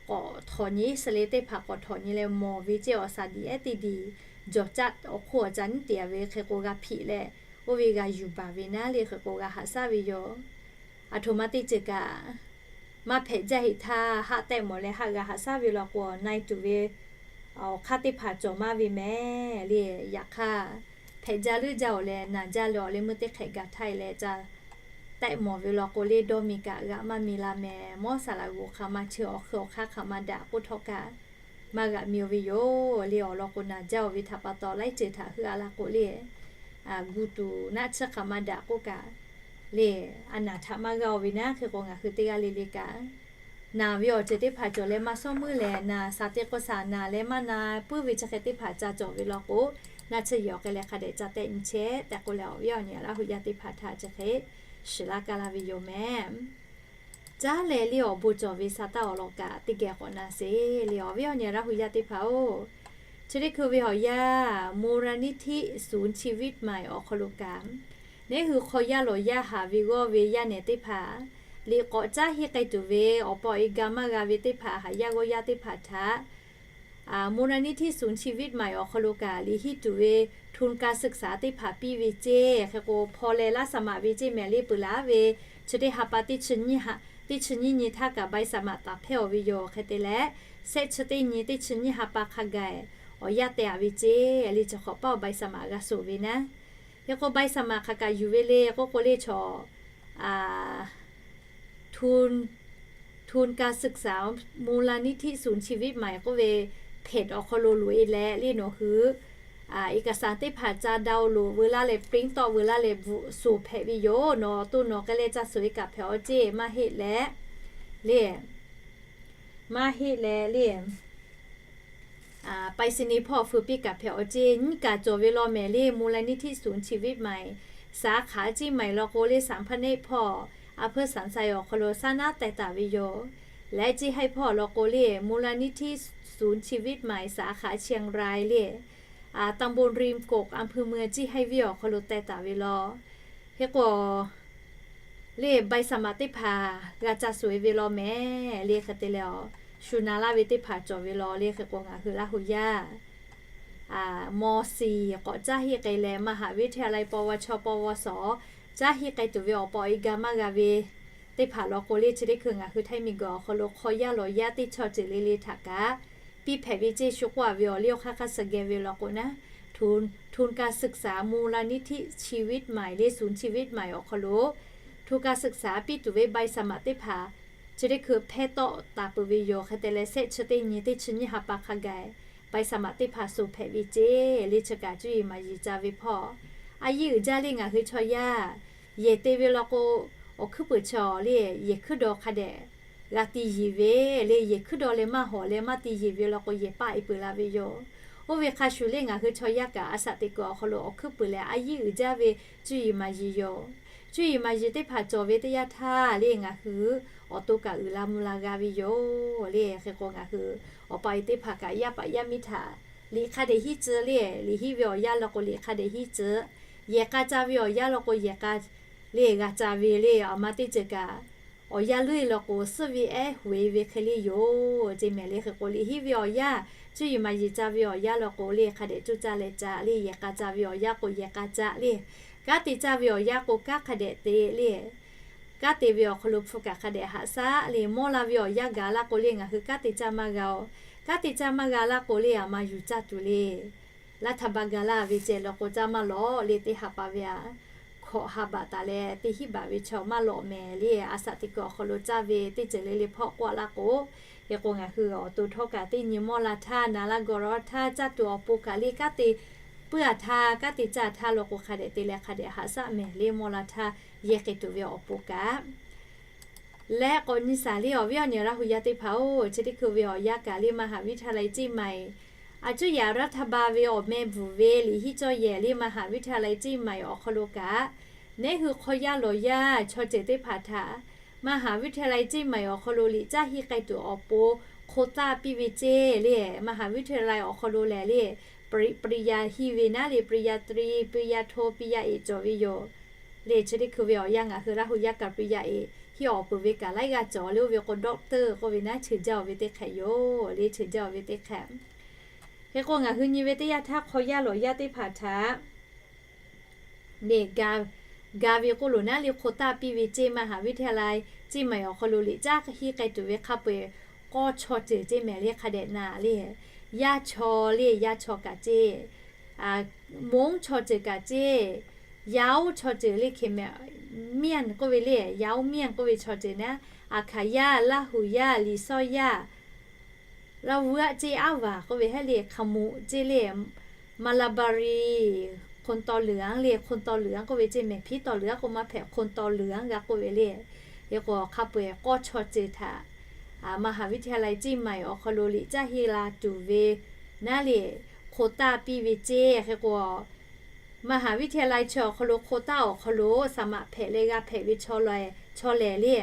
k'awꞈ htawꞈ nyi, suh le teˇ hpaˍ k'awꞈ htawꞈ nyi leh mawˬ ve ceˇ, awˬ saˍ diˍ ehˉ tiˍ diˍ jawˬ caˆ awˬ hk'oˆ awˬ ca nyiˉ teꞈ ve hk'e k'o g'a hpiꞈ leh, oˇ ve g'a yuˬ baˬ ve naˉ le hk'e k'o g'a haꞈ shaˉ ve yoˬ. Aˬ htoꞈ ma teˇ ceuˬ kaꞈ maˇ hpehꞈ jaˇ heꞈ htaˇ haˆ tehˆ mawˬ leh haˆ g'a haꞈ shaˉ ve law k'o, na-e tuˬ ve awˬ hk'aˇ teˇ hpaˍ cawˬ maˇ ve mehˍ le. Yaꞈ hk'aˇ, hpehꞈ jaˇ leuˉ jaˇ-oˬ leh naˬ jaˇ leh awˬ leh meuˇ teˇ hk'ehꞈ gaˬ htaˇ e leh ca tehˆ mawˬ ve law k'o le, dawˇ mi kaꞈ g'aꞈ maˇ mi la mehˍ. Mawˇ saˍ laꞈ g'oˍ hk'aˬ ma chi awˬ hk'eun awˬ hk'aˇ hk'aˬ ma daꞈ k'oˆ htawˇ kaꞈ maˇ g'aꞈ mi-o ve yoˬ le. Awˬ lawn k'o naˬ jaˇ-oˬ ve htaꞈ pa taw laiˉ ceuˬ htaꞈ heuˆ a la k'o le, gu tuˬ naˆ tsuhˇ hk'aˬ ma daꞈ k'oˆ kaꞈ le, a naˬ htaꞈ maˇ g'aˇ-o ve naˉ hk'e k'o ngaˬ hui teˇ g'aˇ le le kaꞈ naˬ ve awˬ ceuˬ teˇ hpaˍ cawˬ leh maˇ shawˉ meuˇ lehˬ, naˬ shaˍ te k'o shaˍ naˬ leh maˇ na puiˉ ve chi hk'e teˇ hpaˍ ca cawˬ ve law k'o, naˆ tsuhˇ yehˬ awˬ k'ai leh hk'a dehꞈ ca tehˆ nyi chehˇ tehꞈ k'oˆ leh awˬ viˉ awˬ nyi Laˇ hu yaˇ teˇ hpaˍ htaꞈ chi hk'e shiˍ laˇ kaˇ laˇ ve yoˬ mehˍ. Caˉ leh le awˬ bon cawˬ ve sa taˇ awˬ lawn kaꞈ teˇ geh k'awꞈ na sheˍ le. Awˬ viˉ awˬ nyi Laˇ hu yaˇ teˇ hpaˍ-oˬ, chi teˇ hkui ve awˬ yanˇ มูลนิธิศูนย์ชีวิตใหม่ awˬ hk'aw lo kaꞈ, neˉ hui hk'aw yaˇ lawˬ yaˇ haˍ ve g'awˇ ve yaˇ nehˬ teˇ hpaˍ, liꞈ k'awꞈ caˉ henˇ k'ai tuˬ ve awˬ pa awˬ e ga maˇ g'a ve teˇ hpaˍ, haˍ yaˇ g'awˇ yaˇ teˇ hpaˍ htaꞈ มูลนิธิศูนย์ชีวิตใหม่ awˬ hk'aw lo kaꞈ liꞈ henˇ tuˬ ve ทุนการศึกษา teˇ hpaˍ piˇ ve ceˇ. Hk'e k'o hpaw leh laˇ saˍ maꞈ ve ceˇ mehˍ le. Peuˬ laˬ ve chi teˇ ha pa teˇ chi nyiˇ ha, teˇ chi nyiˇ nyi htaˇ kaꞈ ใบสมัคร taˍ hpehˇ-aˬ ve yoˬ. Hk'e te leh, shehˆ chi teˇ nyi teˇ chi nyiˇ ha pa hk'a gaˬ awˬ yanˇ teh-a ve ceˇ. Le chi hk'awꞈ paˇ awˬ ใบสมัคร g'a suˍ ve naˉ. Hk'e k'o ใบสมัคร hk'aˬ kaꞈ yuˬ ve le k'oˆ k'o le, chaw ทุนการศึกษา มูลนิธิศูนย์ชีวิตใหม่ k'oˆ ve เพจ awˬ hk'aw lo loꞈ-e leh le nawˬ hui เอกสาร teˇ hpaˍ ca ดาวน์โหลด veu laˇ leh ปริ้นท์ tawˆ veu laˇ leh bvuhꞈ suˍ hpehꞈ ve yoˬ. Nawˬ to nawˬ k'ai leh ca suˍ-e kaꞈ hpehꞈ-aw ceˇ. Maˇ heˆ leh le, maˇ heˆ leh le ไปรษณีย์ hpawˇ feu piˇ kaꞈ hpehꞈ-aw ceˇ. Nyiˇ kaˬ cawˬ ve law mehˍ le, มูลนิธิศูนย์ชีวิตใหม่ สาขาเชียงใหม่ law k'o le, สามพระเนตร hpawˇ, อำเภอสันทราย awˬ hk'aw lo saˉ naˉ teh taˍ ve yoˬ. Leh เชียงราย hpawˇ law k'o le, มูลนิธิศูนย์ชีวิตใหม่ สาขาเชียงราย le, ตำบลริมกก อำเภอเมือง เชียงราย venˇ awˬ hk'aw lo teh taˍ ve law. Hk'e k'o le ใบสมัคร teˇ hpaˍ g'a ca suˍ-e ve law mehˍ le. Hk'e te leh awˬ shu na laˇ ve teˇ hpaˍ cawˬ ve law le. Hk'e k'o ngaˬ hui Laˇ hu yaˇ ม.สี่ k'awꞈ caˇ henˇ k'ai leh มหาวิทยาลัย ปวช ปวส caˇ henˇ k'ai tuˬ ve awˬ pa awˬ e ga maˇ g'a ve teˇ hpaˍ law k'o le, chi teˇ hkui ngaˬ hui Htaiˇ miˬguiˬ awˬ hk'aw lo hk'aw yaˇ lawˬ yaˇ teˇ chaw ceuˬ le le htaꞈ kaꞈ piˇ hpehꞈ ve ceˇ. Shu k'oˆ-a ve awˬ liˇ awˬ hk'aˇ hk'aˇ suh geh ve law k'o naˉ, ทุนการศึกษา มูลนิธิชีวิตใหม่ le ศูนย์ชีวิตใหม่ awˬ hk'aw lo ทุนการศึกษา piˇ tuˬ ve ใบสมัคร teˇ hpaˍ chi teˇ hkui hpehˇ tawˆ taˍ peuˬ ve yoˬ. Hk'e te leh shehˆ chi teˇ nyi teˇ chi nyiˇ ha pa hk'a gaˬ ใบสมัคร teˇ hpaˍ suˍ hpehꞈ ve ceˇ. Le chi kaꞈ cuˇ yiˍ maˍ yiˍ ca ve hpawˇ a yiˇ uiˍ jaˇ le ngaˬ hui chaw yaˇ yehˬ te ve law k'o, awˬ hkuiˉ puiˍ chaw le yehˬ hkuiˉ daw hk'a dehꞈ g'a ti yiˍ ve le. Yehˬ hkuiˉ daw leh maˇ hawˍ leh maˇ ti yiˍ ve law k'o, yehˬ paˆ-e peuˬ la ve yoˬ. Oˇ ve hk'a shuˍ le ngaˬ hui chaw yaˇ kaꞈ a shaꞈ teꞈ kuiˬ awˬ hk'aw lo awˬ hkuiˉ puiˍ leh a yiˇ uiˍ jaˇ ve cuˇ yiˍ maˍ yiˍ yoˬ. Cuˇ yiˍ maˍ yiˍ teˇ hpaˍ cawˬ ve teˇ yanˇ htaˇ le ngaˬ hui awˬ to kaꞈ uiˍ la mvuh la g'a ve yoˬ le. Hk'e k'o ngaˬ hui awˬ pa awˬ e teˇ hpaˍ kaꞈ yaˇ paˍ yaˇ miˇ htaꞈ liꞈ hk'a dehꞈ hiˉ tcuh le, liꞈ hiˉ ve awˬ yanˇ law k'o liꞈ hk'a dehꞈ hiˉ tcuh, yehˬ k'a ca ve awˬ yanˇ law k'o yehˬ k'a le g'a ca ve le. Aˬ ma teˇ ceuˬ kaꞈ awˬ yanˇ leuˉ-e law k'o suhˉ ve ehˉ hoꞈ-e ve hk'e le yoˬ ceˇ mehˍ le. Hk'e k'o liꞈ hiˉ ve awˬ yanˇ, cuˇ yiˍ maˍ yiˍ ca ve awˬ yanˇ law k'o le hk'a dehꞈ cuˇ caˇ leh ca le. Yehˬ k'a ca ve awˬ yanˇ k'o yehˬ k'a ca le. Kanˉ te caˇ ve awˬ yanˇ k'o kanˉ hk'a dehꞈ te le. Kanˉ te ve awˬ hk'aw lo hpu kaꞈ hk'a dehꞈ haꞈ shaˉ le. Mawˇ la ve awˬ yanˇ gaˬ laˇ k'o le ngaˬ hui kanˉ te caˇ maˇ g'a-oˬ. Kanˉ te caˇ maˇ g'a laˇ k'o le aˬ ma yuˬ caˇ tuˬ le. Laˇ htaˇ ba ga laˇ ve ceh law k'o caˇ maˇ lawꞈ le. Teˇ ha pa ve a hkawꞈ ha baꞈ taˍ leh teˇ hinˉ baꞈ ve chaw maˇ lawꞈ mehˍ le. A shaꞈ teꞈ kuiˬ awˬ hk'aw lo caˇ ve teˇ ceuˬ le le hpawˇ k'oˆ laˇ k'o, hk'e k'o ngaˬ hui awˬ to htawˇ kaꞈ teˇ nyi mawˇ la htaˇ na laˇ gawˬ law htaˇ caˇ tuˬ awˬ pon kaꞈ le kanˉ te puiˉ-a htaˇ kanˉ te caˇ htaˇ law k'o hk'a dehꞈ te leh hk'a dehꞈ haꞈ shaˉ mehˍ le. Mawˇ la htaˇ yehˬ k'ai tuˬ ve awˬ pon kaꞈ leh k'awꞈ nyi shaˍ le. Awˬ viˉ awˬ nyi Laˇ hu yaˇ teˇ hpaˍ-oˬ, chi teˇ hkui ve awˬ yanˇ kaꞈ le มหาวิทยาลัย เชียงใหม่ a cuˇ yaꞈ รัฐบาล ve awˬ meh bvuhˬ ve liꞈ hiˉ cawˇ yehˬ le มหาวิทยาลัย เชียงใหม่ awˬ hk'aw lo kaꞈ, neˉ hui hk'aw yaˇ lawˬ yaˇ chaw ceuˬ teˇ hpaˍ htaꞈ มหาวิทยาลัย เชียงใหม่ awˬ hk'aw lo liꞈ caˇ henˇ k'ai tuˬ awˬ pon โควต้า piˇ ve ceˇ le. มหาวิทยาลัย awˬ hk'aw lo lehˬ le ปริญญา henˇ ve naˉ le ปริญญาตรี ปริญญาโท ปริญญาเอก cawˬ ve yoˬ. Le chi teˇ hkui ve awˬ yanˇ ngaˬ hui Laˇ hu yaˇ kaꞈ ปริญญาเอก henˇ awˬ peuˬ ve kaꞈ laiˉ g'aˇ cawˬ le. Oˇ ve k'o doctor k'oˆ ve naˉ, ceuˬ jaˇ-oˬ ve teˇ hk'ehꞈ yoˬ le. Ceuˬ jaˇ-oˬ ve teˇ hk'ehꞈ. Hk'e k'o ngaˬ hui nyi ve teˇ yanˇ htaˇ hk'aw yaˇ lawˬ yaˇ teˇ hpaˍ htaꞈ le ga ve k'oˆ loˬ naˉ le โควต้า piˇ ve ceˇ มหาวิทยาลัย เชียงใหม่ awˬ hk'aw lo liꞈ caˇ henˇ k'ai tuˬ ve hk'a peu-eˬ k'awˇ chaw ceuˬ ceˇ mehˍ le. Hk'a dehꞈ na le, yaˇ chaw le yaˇ chaw kaꞈ ceˇ, Hmong chaw ceuˬ kaꞈ ceˇ, Yao chaw ceuˬ le hk'e mehˍ, Mian k'oˆ ve le, Yao Mian k'oˆ ve chaw ceuˬ naˉ, Aˍhkaˍ yaˇ, Laˇ hu yaˇ, Liˍsawˇ yaˇ, Laˇ vuˇ aˆ ceˇ, Aˉ vaˬ k'oˆ ve heˉ le, Hkaˍmonˍ ceˇ le, Maˍlaˍbaˍriˍ, คนตอเหลือง le, คนตอเหลือง k'oˆ ve ceˇ mehˍ, ผีตอเหลือง k'o maˇ hpehꞈ, คนตอเหลือง g'a k'oˆ ve le. Hk'e k'o hk'a peu-eˬ k'awˇ chaw ceuˬ htaꞈ มหาวิทยาลัย เชียงใหม่ awˬ hk'aw lo liꞈ caˇ henˇ la tuˬ ve naˉ le โควต้า piˇ ve ceˇ. Hk'e k'o မဟာวิทยาลัย chi awˬ hk'aw lo โควต้า awˬ hk'aw lo saˍ maꞈ hpehꞈ leh g'a hpehꞈ ve chaw lehˬ, chaw lehˬ le,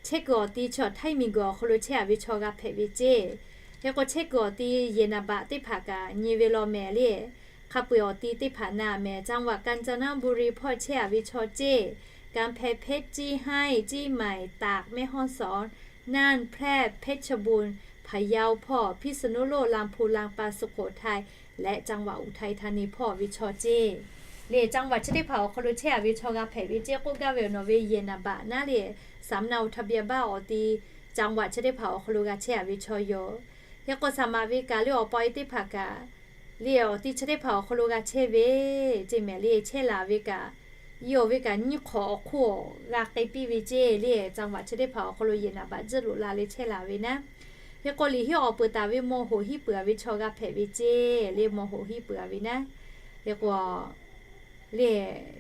chehˇ kuiˬ awˬ ti chi awˬ htaiˇ miˬguiˬ awˬ hk'aw lo chehˇ a ve chaw g'a hpehꞈ ve ceˇ. Hk'e k'o chehˇ kuiˬ awˬ ti yehˬ naˍ baꞈ teˇ hpaˍ kaꞈ nyi ve law mehˍ le. Hk'a peu-eˬ awˬ ti teˇ hpaˍ na mehˍ, จังหวัดกาญจนบุรี hpawˇ chehˇ a ve chaw ceˇ, กำแพงเพชร ceˇ, เชียงใหม่ ตาก แม่ฮ่องสอน น่าน แพร่ เพชรบูรณ์ พะเยา hpawˇ, พิษณุโลก ลำพูน ลำปาง สุโขทัย leh จังหวัดอุทัยธานี hpawˇ ve chaw ceˇ. Le จังหวัด chi teˇ hpaˍ awˬ hk'aw lo chehˇ a ve chaw g'a hpehꞈ ve ceˇ k'oˆ gaˇ ve awˬ nawˬ ve yehˬ naˍ baꞈ naˉ le, สำเนาทะเบียนบ้าน awˬ ti จังหวัด chi teˇ hpaˍ awˬ hk'aw lo g'a chehˇ a ve chaw yoˬ. Hk'e k'o saˍ maꞈ ve kaꞈ le awˬ pa e teˇ hpaˍ kaꞈ le awˬ ti chi teˇ hpaˍ awˬ hk'aw lo g'a chehˇ ve ceˇ mehˍ le, chehˇ laˬ ve kaꞈ, yawˇ ve kaꞈ nyiˇ hk'awꞈ awˬ hk'oˆ g'a k'ai piˇ ve ceˇ le, จังหวัด chi teˇ hpaˍ awˬ hk'aw lo yehˬ naˍ baꞈ jiˇ loꞈ la leh chehˇ laˬ ve naˉ. Hk'e k'o liꞈ henˇ awˬ peuˬ taˍ ve ม.หก henˇ peuˬ a ve chaw g'a hpehꞈ ve ceˇ le, ม.หก henˇ peuˬ a ve naˉ. Hk'e k'o le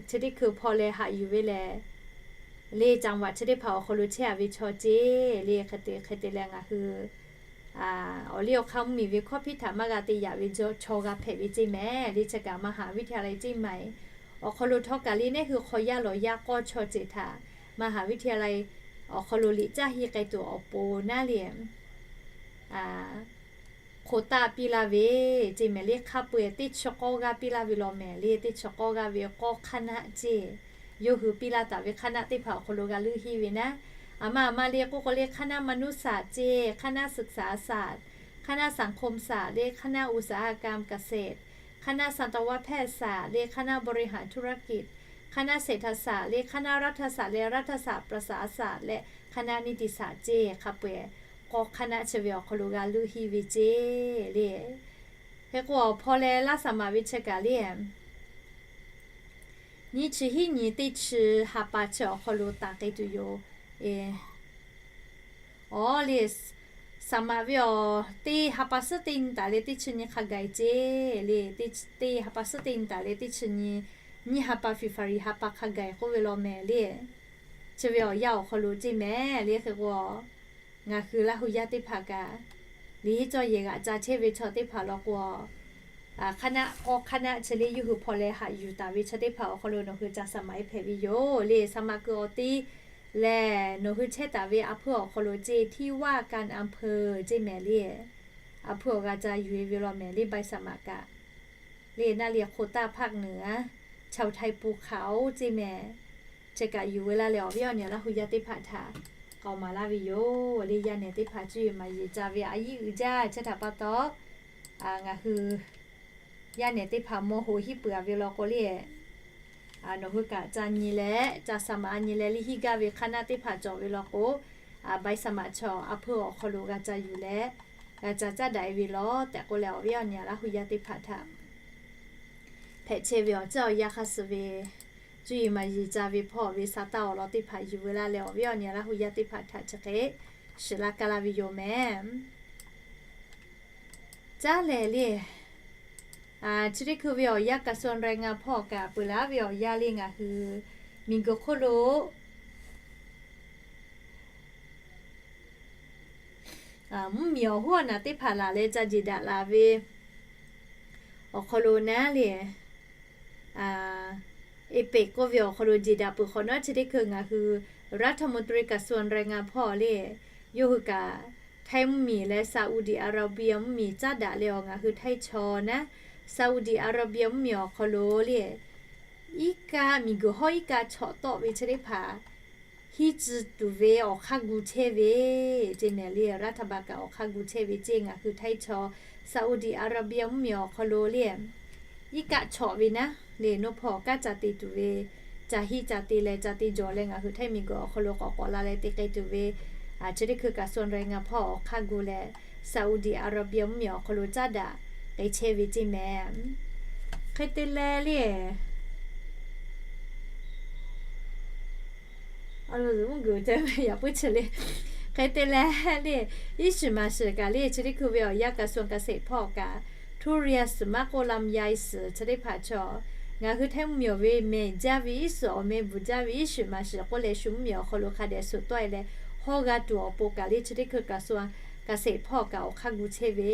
chi teˇ hkui hpawˇ leh haꞈ yuˬ ve lehˬ, le จังหวัด chi teˇ hpaˍ awˬ hk'aw lo chehˇ a ve chaw ceˇ le. Hk'e te hk'e te leh ngaˬ hui awˬ liˇ awˬ hk'aˇ mvuhˇmiˬ ve hkawˇ hpiˇ htaꞈ maˇ g'a te yaꞈ ve chaw g'a hpehꞈ ve ceˇ mehˍ le. Chi kaꞈ มหาวิทยาลัย เชียงใหม่ awˬ hk'aw lo htawˇ kaꞈ le neˇ hui hk'aw yaˇ lawˬ yaˇ k'awˇ chaw ceuˬ htaꞈ มหาวิทยาลัย awˬ hk'aw lo liꞈ caˇ henˇ k'ai tuˬ awˬ pon naˉ le โควต้า piˇ laˇ ve ceˇ mehˍ le. Hk'a peu-eˬ teˇ chi k'awˇ g'aˇ piˇ laˇ ve law mehˍ le, teˇ chi k'awˇ g'aˇ ve k'awˇ คณะ ceˇ. Yawˇ hui piˇ laˇ taˍ ve คณะ teˇ hpaˍ awˬ hk'aw lo g'a leuˆ henˇ ve naˉ. Aˬ ma aˬ ma le k'oˆ k'o le คณะมนุษยศาสตร์ ceˇ, คณะศึกษาศาสตร์ คณะสังคมศาสตร์ le คณะอุตสาหกรรมเกษตร คณะสัตวแพทยศาสตร์ le คณะบริหารธุรกิจ คณะเศรษฐศาสตร์ le คณะรัฐศาสตร์ le รัฐศาสตร์ประชาศาสตร์ และคณะนิติศาสตร์ ceˇ. Hk'a peu-eˬ k'awˇ คณะ chi ve awˬ hk'aw lo g'a leuˆ henˇ ve ceˇ le. Hk'e k'o awˬ hpawˇ leh laˇ saˍ maꞈ ve chi kaꞈ le nyiˇ chi hiˉ nyi teˇ chi ha pa chi awˬ hk'aw lo taˍ k'ai tuˬ yoˬ. Awˬ le, saˍ maꞈ ve awˬ teˇ ha pa suhˉ teˇ nyi taˍ leh teˇ chi nyi hk'a gaˬ-e ceˇ le. Teˇ ha pa suhˉ teˇ nyi taˍ leh teˇ chi nyi, nyiˇ ha pa February ha pa hk'a gaˬ-e k'oˆ ve law mehˍ le. Chi ve awˬ yanˇ awˬ hk'aw lo ceˇ mehˍ le. Hk'e k'o ngaˬ hui Laˇ hu yaˇ teˇ hpaˍ kaꞈ liꞈ henˇ cawˇ yehˬ g'aꞈ ca chehˇ ve chaw teˇ hpaˍ law k'o คณะ k'awˇ คณะ chi le yawˇ hui hpawˇ leh haꞈ yuˬ taˍ ve chi teˇ hpaˍ awˬ hk'aw lo nawˬ hui ca saˍ maꞈ e hpehꞈ ve yoˬ le. Saˍ maꞈ kuiˬ awˬ ti lehˬ nawˬ hui chehˇ taˍ ve a hpuiˇ awˬ hk'aw lo ceˇ ที่ว่าการอำเภอ ceˇ mehˍ le. A hpuiˇ awˬ g'a ca yuˬ e ve law mehˍ le ใบสมัคร kaꞈ. Le naˉ le โควต้า ภาคเหนือ ชาวไทยภูเขา ceˇ mehˍ. Chi kaꞈ yuˬ ve laˇ leh awˬ viˉ awˬ nyi Laˇ hu yaˇ teˇ hpaˍ htaꞈ k'aoˍ maˍ laˇ ve yoˬ le. Yaˇ nehˬ teˇ hpaˍ cuˇ yiˍ maˍ yiˍ ca ve a yiˉ uiˍ jaˇ chi htaꞈ pa taw, ngaˬ hui yaˇ nehˬ teˇ hpaˍ ม.หก henˇ peuˬ a ve law k'o le, nawˬ hui kaꞈ ca nyi leh ca saˍ maꞈ nyi leh liꞈ henˇ gaˇ ve คณะ teˇ hpaˍ cawˬ ve law k'o, ใบสมัคร chi a hpuiˇ awˬ hk'aw lo g'a ca yuˬ leh g'a ca caˉ daꞈ e ve law tehꞈ k'oˆ leh awˬ viˉ awˬ nyi Laˇ hu yaˇ teˇ hpaˍ htaꞈ hpehꞈ chehˇ ve awˬ ceuˬ awˬ yanˇ hk'aˇ suh ve cuˇ yiˍ maˍ yiˍ ca ve hpawˇ ve sa taˇ awˬ lawn teˇ hpaˍ yuˬ ve laˇ leh awˬ viˉ awˬ nyi Laˇ hu yaˇ teˇ hpaˍ htaꞈ chi hk'e shiˍ laˇ kaˇ laˇ ve yoˬ mehˍ. Caˉ lehˬ le, chi teˇ hkui ve awˬ yanˇ กระทรวงแรงงาน hpawˇ kaꞈ peuˬ laˇ ve awˬ yanˇ le ngaˬ hui miˬguiˬ hk'oˆ lo mvuhˇmiˬ awˬ hoˉ awˬ naˬ teˇ hpaˍ laˬ leh ca jeˬ daꞈ la ve awˬ hk'aw lo naˉ le, APEC k'oˆ ve awˬ hk'aw lo jeˬ daꞈ peuˬ hk'awꞈ nawˉ chi teˇ hkui ngaˬ hui รัฐมนตรีกระทรวงแรงงาน hpawˇ le, yawˇ hui kaꞈ Htaiˇ mvuhˇmiˬ leh Saudi Arabia mvuhˇmiˬ caˉ daꞈ leh awˬ ngaˬ hui Htaiˇ chaw naˉ, Saudi Arabia mvuhˇmiˬ awˬ hk'aw lo le iˉ kaˆ miˬguiˬ hawˉ iˉ kaˆ chawꞈ tawˆ ve chi teˇ hpaˍ hiˇ tcuh tuˬ ve awˬ hk'aˇ gu chehˇ ve ceˇ mehˍ le. รัฐบาล kaꞈ awˬ hk'aˇ gu chehˇ ve ceˇ ngaˬ hui Htaiˇ chaw Saudi Arabia mvuhˇmiˬ awˬ hk'aw lo le iˉ kaˆ chawꞈ ve naˉ le, nawˬ hpawˇ kaˉ ca te tuˬ ve ca hiˇ ca te leh ca te jawˬ leh ngaˬ hui Htaiˇ miˬguiˬ awˬ hk'aw lo k'awꞈ k'awꞈ la leh te k'ai tuˬ ve chi teˇ hkui กระทรวงแรงงาน hpawˇ awˬ hk'aˇ gu leh Saudi Arabia mvuhˇmiˬ awˬ hk'aw lo caˉ daꞈ k'ai chehˇ ve ceˇ mehˍ. Hk'e te leh le Hk'e te leh le, iˉ shiˍ maˍ shiˍ kaꞈ le chi teˇ hkui ve awˬ yanˇ กระทรวงเกษตร hpawˇ kaꞈ ทุเรียน suhˍ maˇ k'oˆ ลำไย suhˍ chi teˇ hpaˍ chaw ngaˬ hui Htaiˇ mvuhˇmiˬ awˬ ve mehˬ jaˇ ve iˉ shiˍ awˬ meh bvuhˬ jaˇ ve iˉ shiˍ maˍ shiˍ k'oˆ leh shu mvuhˇmiˬ awˬ hk'aw lo hk'a dehꞈ suhˍ tawˆ e leh hawˇ g'a tuˬ awˬ pon kaꞈ le chi teˇ hkui กระทรวงเกษตร hpawˇ kaꞈ awˬ hk'aˇ gu chehˇ ve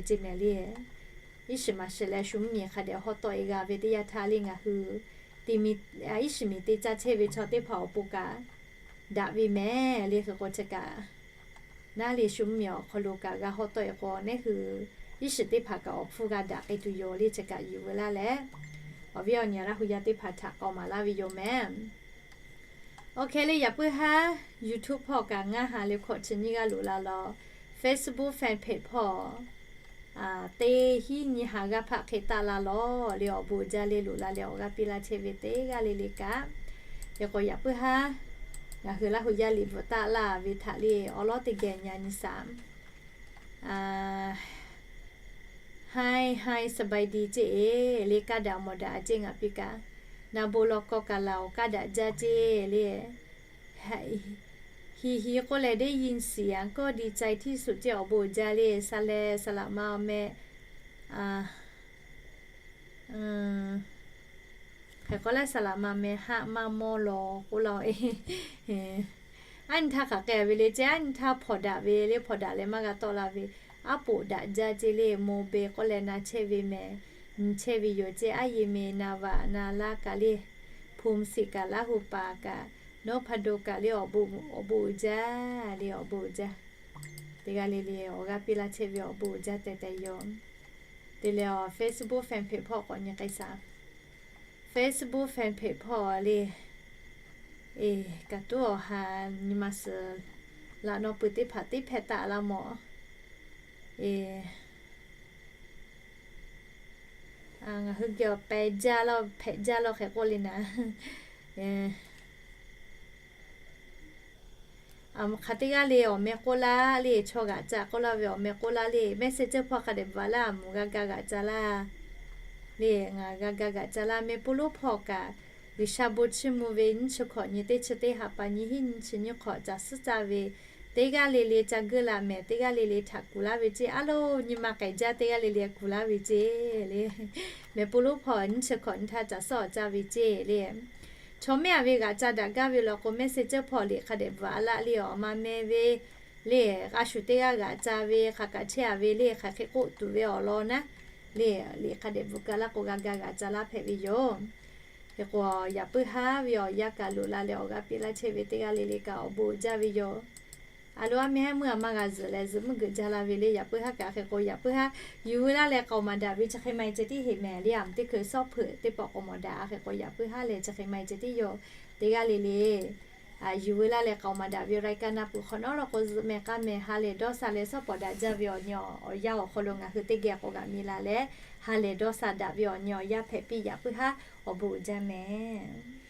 ceˇ mehˍ le. iˉ shiˍ maˍ shiˍ leh shu mvuhˇ nyi hk'a dehꞈ hawˉ tawˆ e g'a ve teˇ yanˇ htaˇ le ngaˬ hui iˉ shiˍ miˬ te caˇ chehˇ ve chaw teˇ hpaˍ awˬ pon kaꞈ daꞈ ve mehˍ le. Hk'e k'o chi kaꞈ naˉ le shu mvuhˇ nyi awˬ hk'aw lo kaꞈ g'a hawˉ tawˆ e k'o, neˉ hui iˉ shiˍ teˇ hpaˍ kaꞈ awˬ hpfuhˇ g'a daꞈ k'ai tuˬ yoˬ le. Chi kaꞈ yuˬ veu laˇ leh, awˬ viˉ awˬ nyi Laˇ hu yaˇ teˇ hpaˍ htaꞈ k'awꞈ maˍ laˇ ve yoˬ mehˍ. Awˬ hk'e le yaꞈ puiˉ haˉ YouTube hpawˇ kaꞈ ngaˇ ha le hkawꞈ chi nyiˇ g'aˇ loꞈ la law, Facebook fan page hpawˇ teˇ hinˉ nyiˇ ha g'aˇ hpaˆ hk'e taˆ la law le, awˬ bon uiˍ jaˇ le loꞈ la leh awˬ g'aˇ piˇ laˇ chehˇ ve teˇ g'aˇ le le kaꞈ. Hk'e k'o yaꞈ puiˉ haˉ ngaˬ hui Laˇ hu yaˇ liꞈ bvuhꞈ taˆ laˇ ve htaꞈ le awˉ lawˉ teˇ geh nyi nyi shaˍ. Hai hai สบายดี ceˇ e le, kaˇ daꞈ mawˬ daꞈ a ceˇ ngaˬ piˇ kaꞈ, naˬ bon law kaw kaꞈ laˬ awˬ kaˇ daꞈ jaˇ ceˇ le. Hi hi k'oˆ leh ได้ยินเสียงก็ดีใจที่สุด ceˇ, awˬ bon uiˍ jaˇ le. Saˍ leh saˍ laꞈ ma awˬ meh hk'e k'oˆ leh saˍ laꞈ ma meh haˆ maˇ mawˇ law k'oˆ law e. Aˉ nyi htaˇ hk'aˬ k'ai ve le ceˇ, aˉ nyi htaˇ hpawnˬ daꞈ ve le, hpawnˬ daꞈ leh maˇ g'a tawˆ la ve, aˉ poꞈ daꞈ jaˇ ceˇ le. Mo be k'oˆ leh na chehˇ ve mehˍ, nyi chehˇ ve yoˬ ceˇ. Aˉ ye meh na vaꞈ na laˇ kaꞈ le, hpu siˍ kaꞈ Laˇ hu paˍ kaꞈ, nawˉ hpa do kaꞈ le, awˬ bon uiˍ jaˇ le, awˬ bon uiˍ jaˇ. Teˇ g'aˇ le le awˬ g'aˇ piˇ laˇ chehˇ ve awˬ bon uiˍ jaˇ tehꞈ tehꞈ yoˬ. Te leh awˬ Facebook fan page hpawˇ k'awꞈ nyi k'ai shaˍ. Facebook fan page hpawˇ le, e, kaꞈ tuˉ awˬ ha nyi ma suhˍ laꞈ naw pui teˇ hpaˍ teˇ hpehˇ taˆ laˇ mawˬ. E, ngaˬ hui geh awˬ pehꞈ jaˇ laˇ, hpehꞈ jaˇ laˇ hk'e k'oˆ le naˍ. Hk'aˬ teˇ g'aˇ le awˬ meh k'oˆ laˇ le, chaw g'aꞈ ca k'oˆ laˇ ve awˬ meh k'oˆ laˇ le, Messenger hpawˇ hk'a dehꞈ bvuhꞈ laˇ, a moˍ g'a ga g'aꞈ ca laˇ le, ngaˬ g'a ga g'aꞈ ca laˇ. Meh poˆ lonˉ hpawˇ kaꞈ G'uiˬsha bon chiˇ mvuh ve nyiˇ chi hkawꞈ nyi teˇ chi teˇ ha pa nyi hiˉ nyi chi nyiˇ hk'awꞈ caˬ suhˉ caˇ ve teˇ g'aˇ le le ca guˇ la mehˍ, teˇ g'aˇ le le htaꞈ kuˬ laˇ ve ceˇ. Aˉ lo nyi ma k'ai jaˇ teˇ g'aˇ le le kuˬ laˇ ve ceˇ le. Meh poˆ lonˉ hpawˇ nyiˇ chi hk'awꞈ nyi htaˇ caˬ suhˉ awˬ caˇ ve ceˇ le. Chaw mehˆ a ve g'aꞈ ca daꞈ gaˇ ve law k'o, Messenger hpawˇ liꞈ hk'a dehꞈ bvuhꞈ a laˇ le, awˬ ma meh ve le, a shu teˇ g'aˇ g'aꞈ ca ve hk'aˬ kaꞈ chehˇ a ve le, hk'aˬ hk'e k'oˆ tuˬ ve awˬ lawn naˉ le, liꞈ hk'a dehꞈ bvuhꞈ ka laˇ k'o g'a ga g'aꞈ ca laˇ hpehꞈ ve yoˬ. Hk'e k'o yaꞈ puiˉ haˉ ve awˬ yanˇ kaꞈ loꞈ la leh awˬ g'aˇ piˇ laˇ chehˇ ve teˇ g'aˇ le le kaꞈ awˬ bon uiˍ jaˇ ve yoˬ. A lo aˉ meh haˉ meuˇ a maˇ g'a zuhꞈ leh zuhꞈ meuˇ geuꞈ jaˇ la ve le, yaꞈ puiˉ haˉ kaꞈ hk'e k'o yaꞈ puiˉ haˉ yuˬ veu laˇ leh k'aoˍ maˍ daꞈ ve chi hk'e maˇ e ceh tiˉ heꞈ mehˍ le, a teˇ hkui sawˉ hpeuꞈ teˇ pawˆ k'awꞈ mawˬ daꞈ. A hk'e k'o yaꞈ puiˉ haˉ leh chi hk'e maˇ e ceh tiˉ yoˬ. Teˇ g'aˇ le le yuˬ veu laˇ leh k'aoˍ maˍ daꞈ ve รายการ na peuˬ hk'awꞈ nawˉ law k'o zuhꞈ mehˍ k'aˇ mehˍ ha lehˬ dawˇ sha leh sawˉ pawˍ daꞈ jaˇ ve awˬ nyi awˬ yanˇ awˬ hk'aw lo ngaˬ hui teˇ geh k'awꞈ g'aꞈ mi la leh ha lehˬ dawˇ sha daꞈ ve awˬ nyi awˬ yanˇ hpehꞈ piˇ, yaꞈ puiˉ haˉ awˬ bon uiˍ jaˇ mehˍ.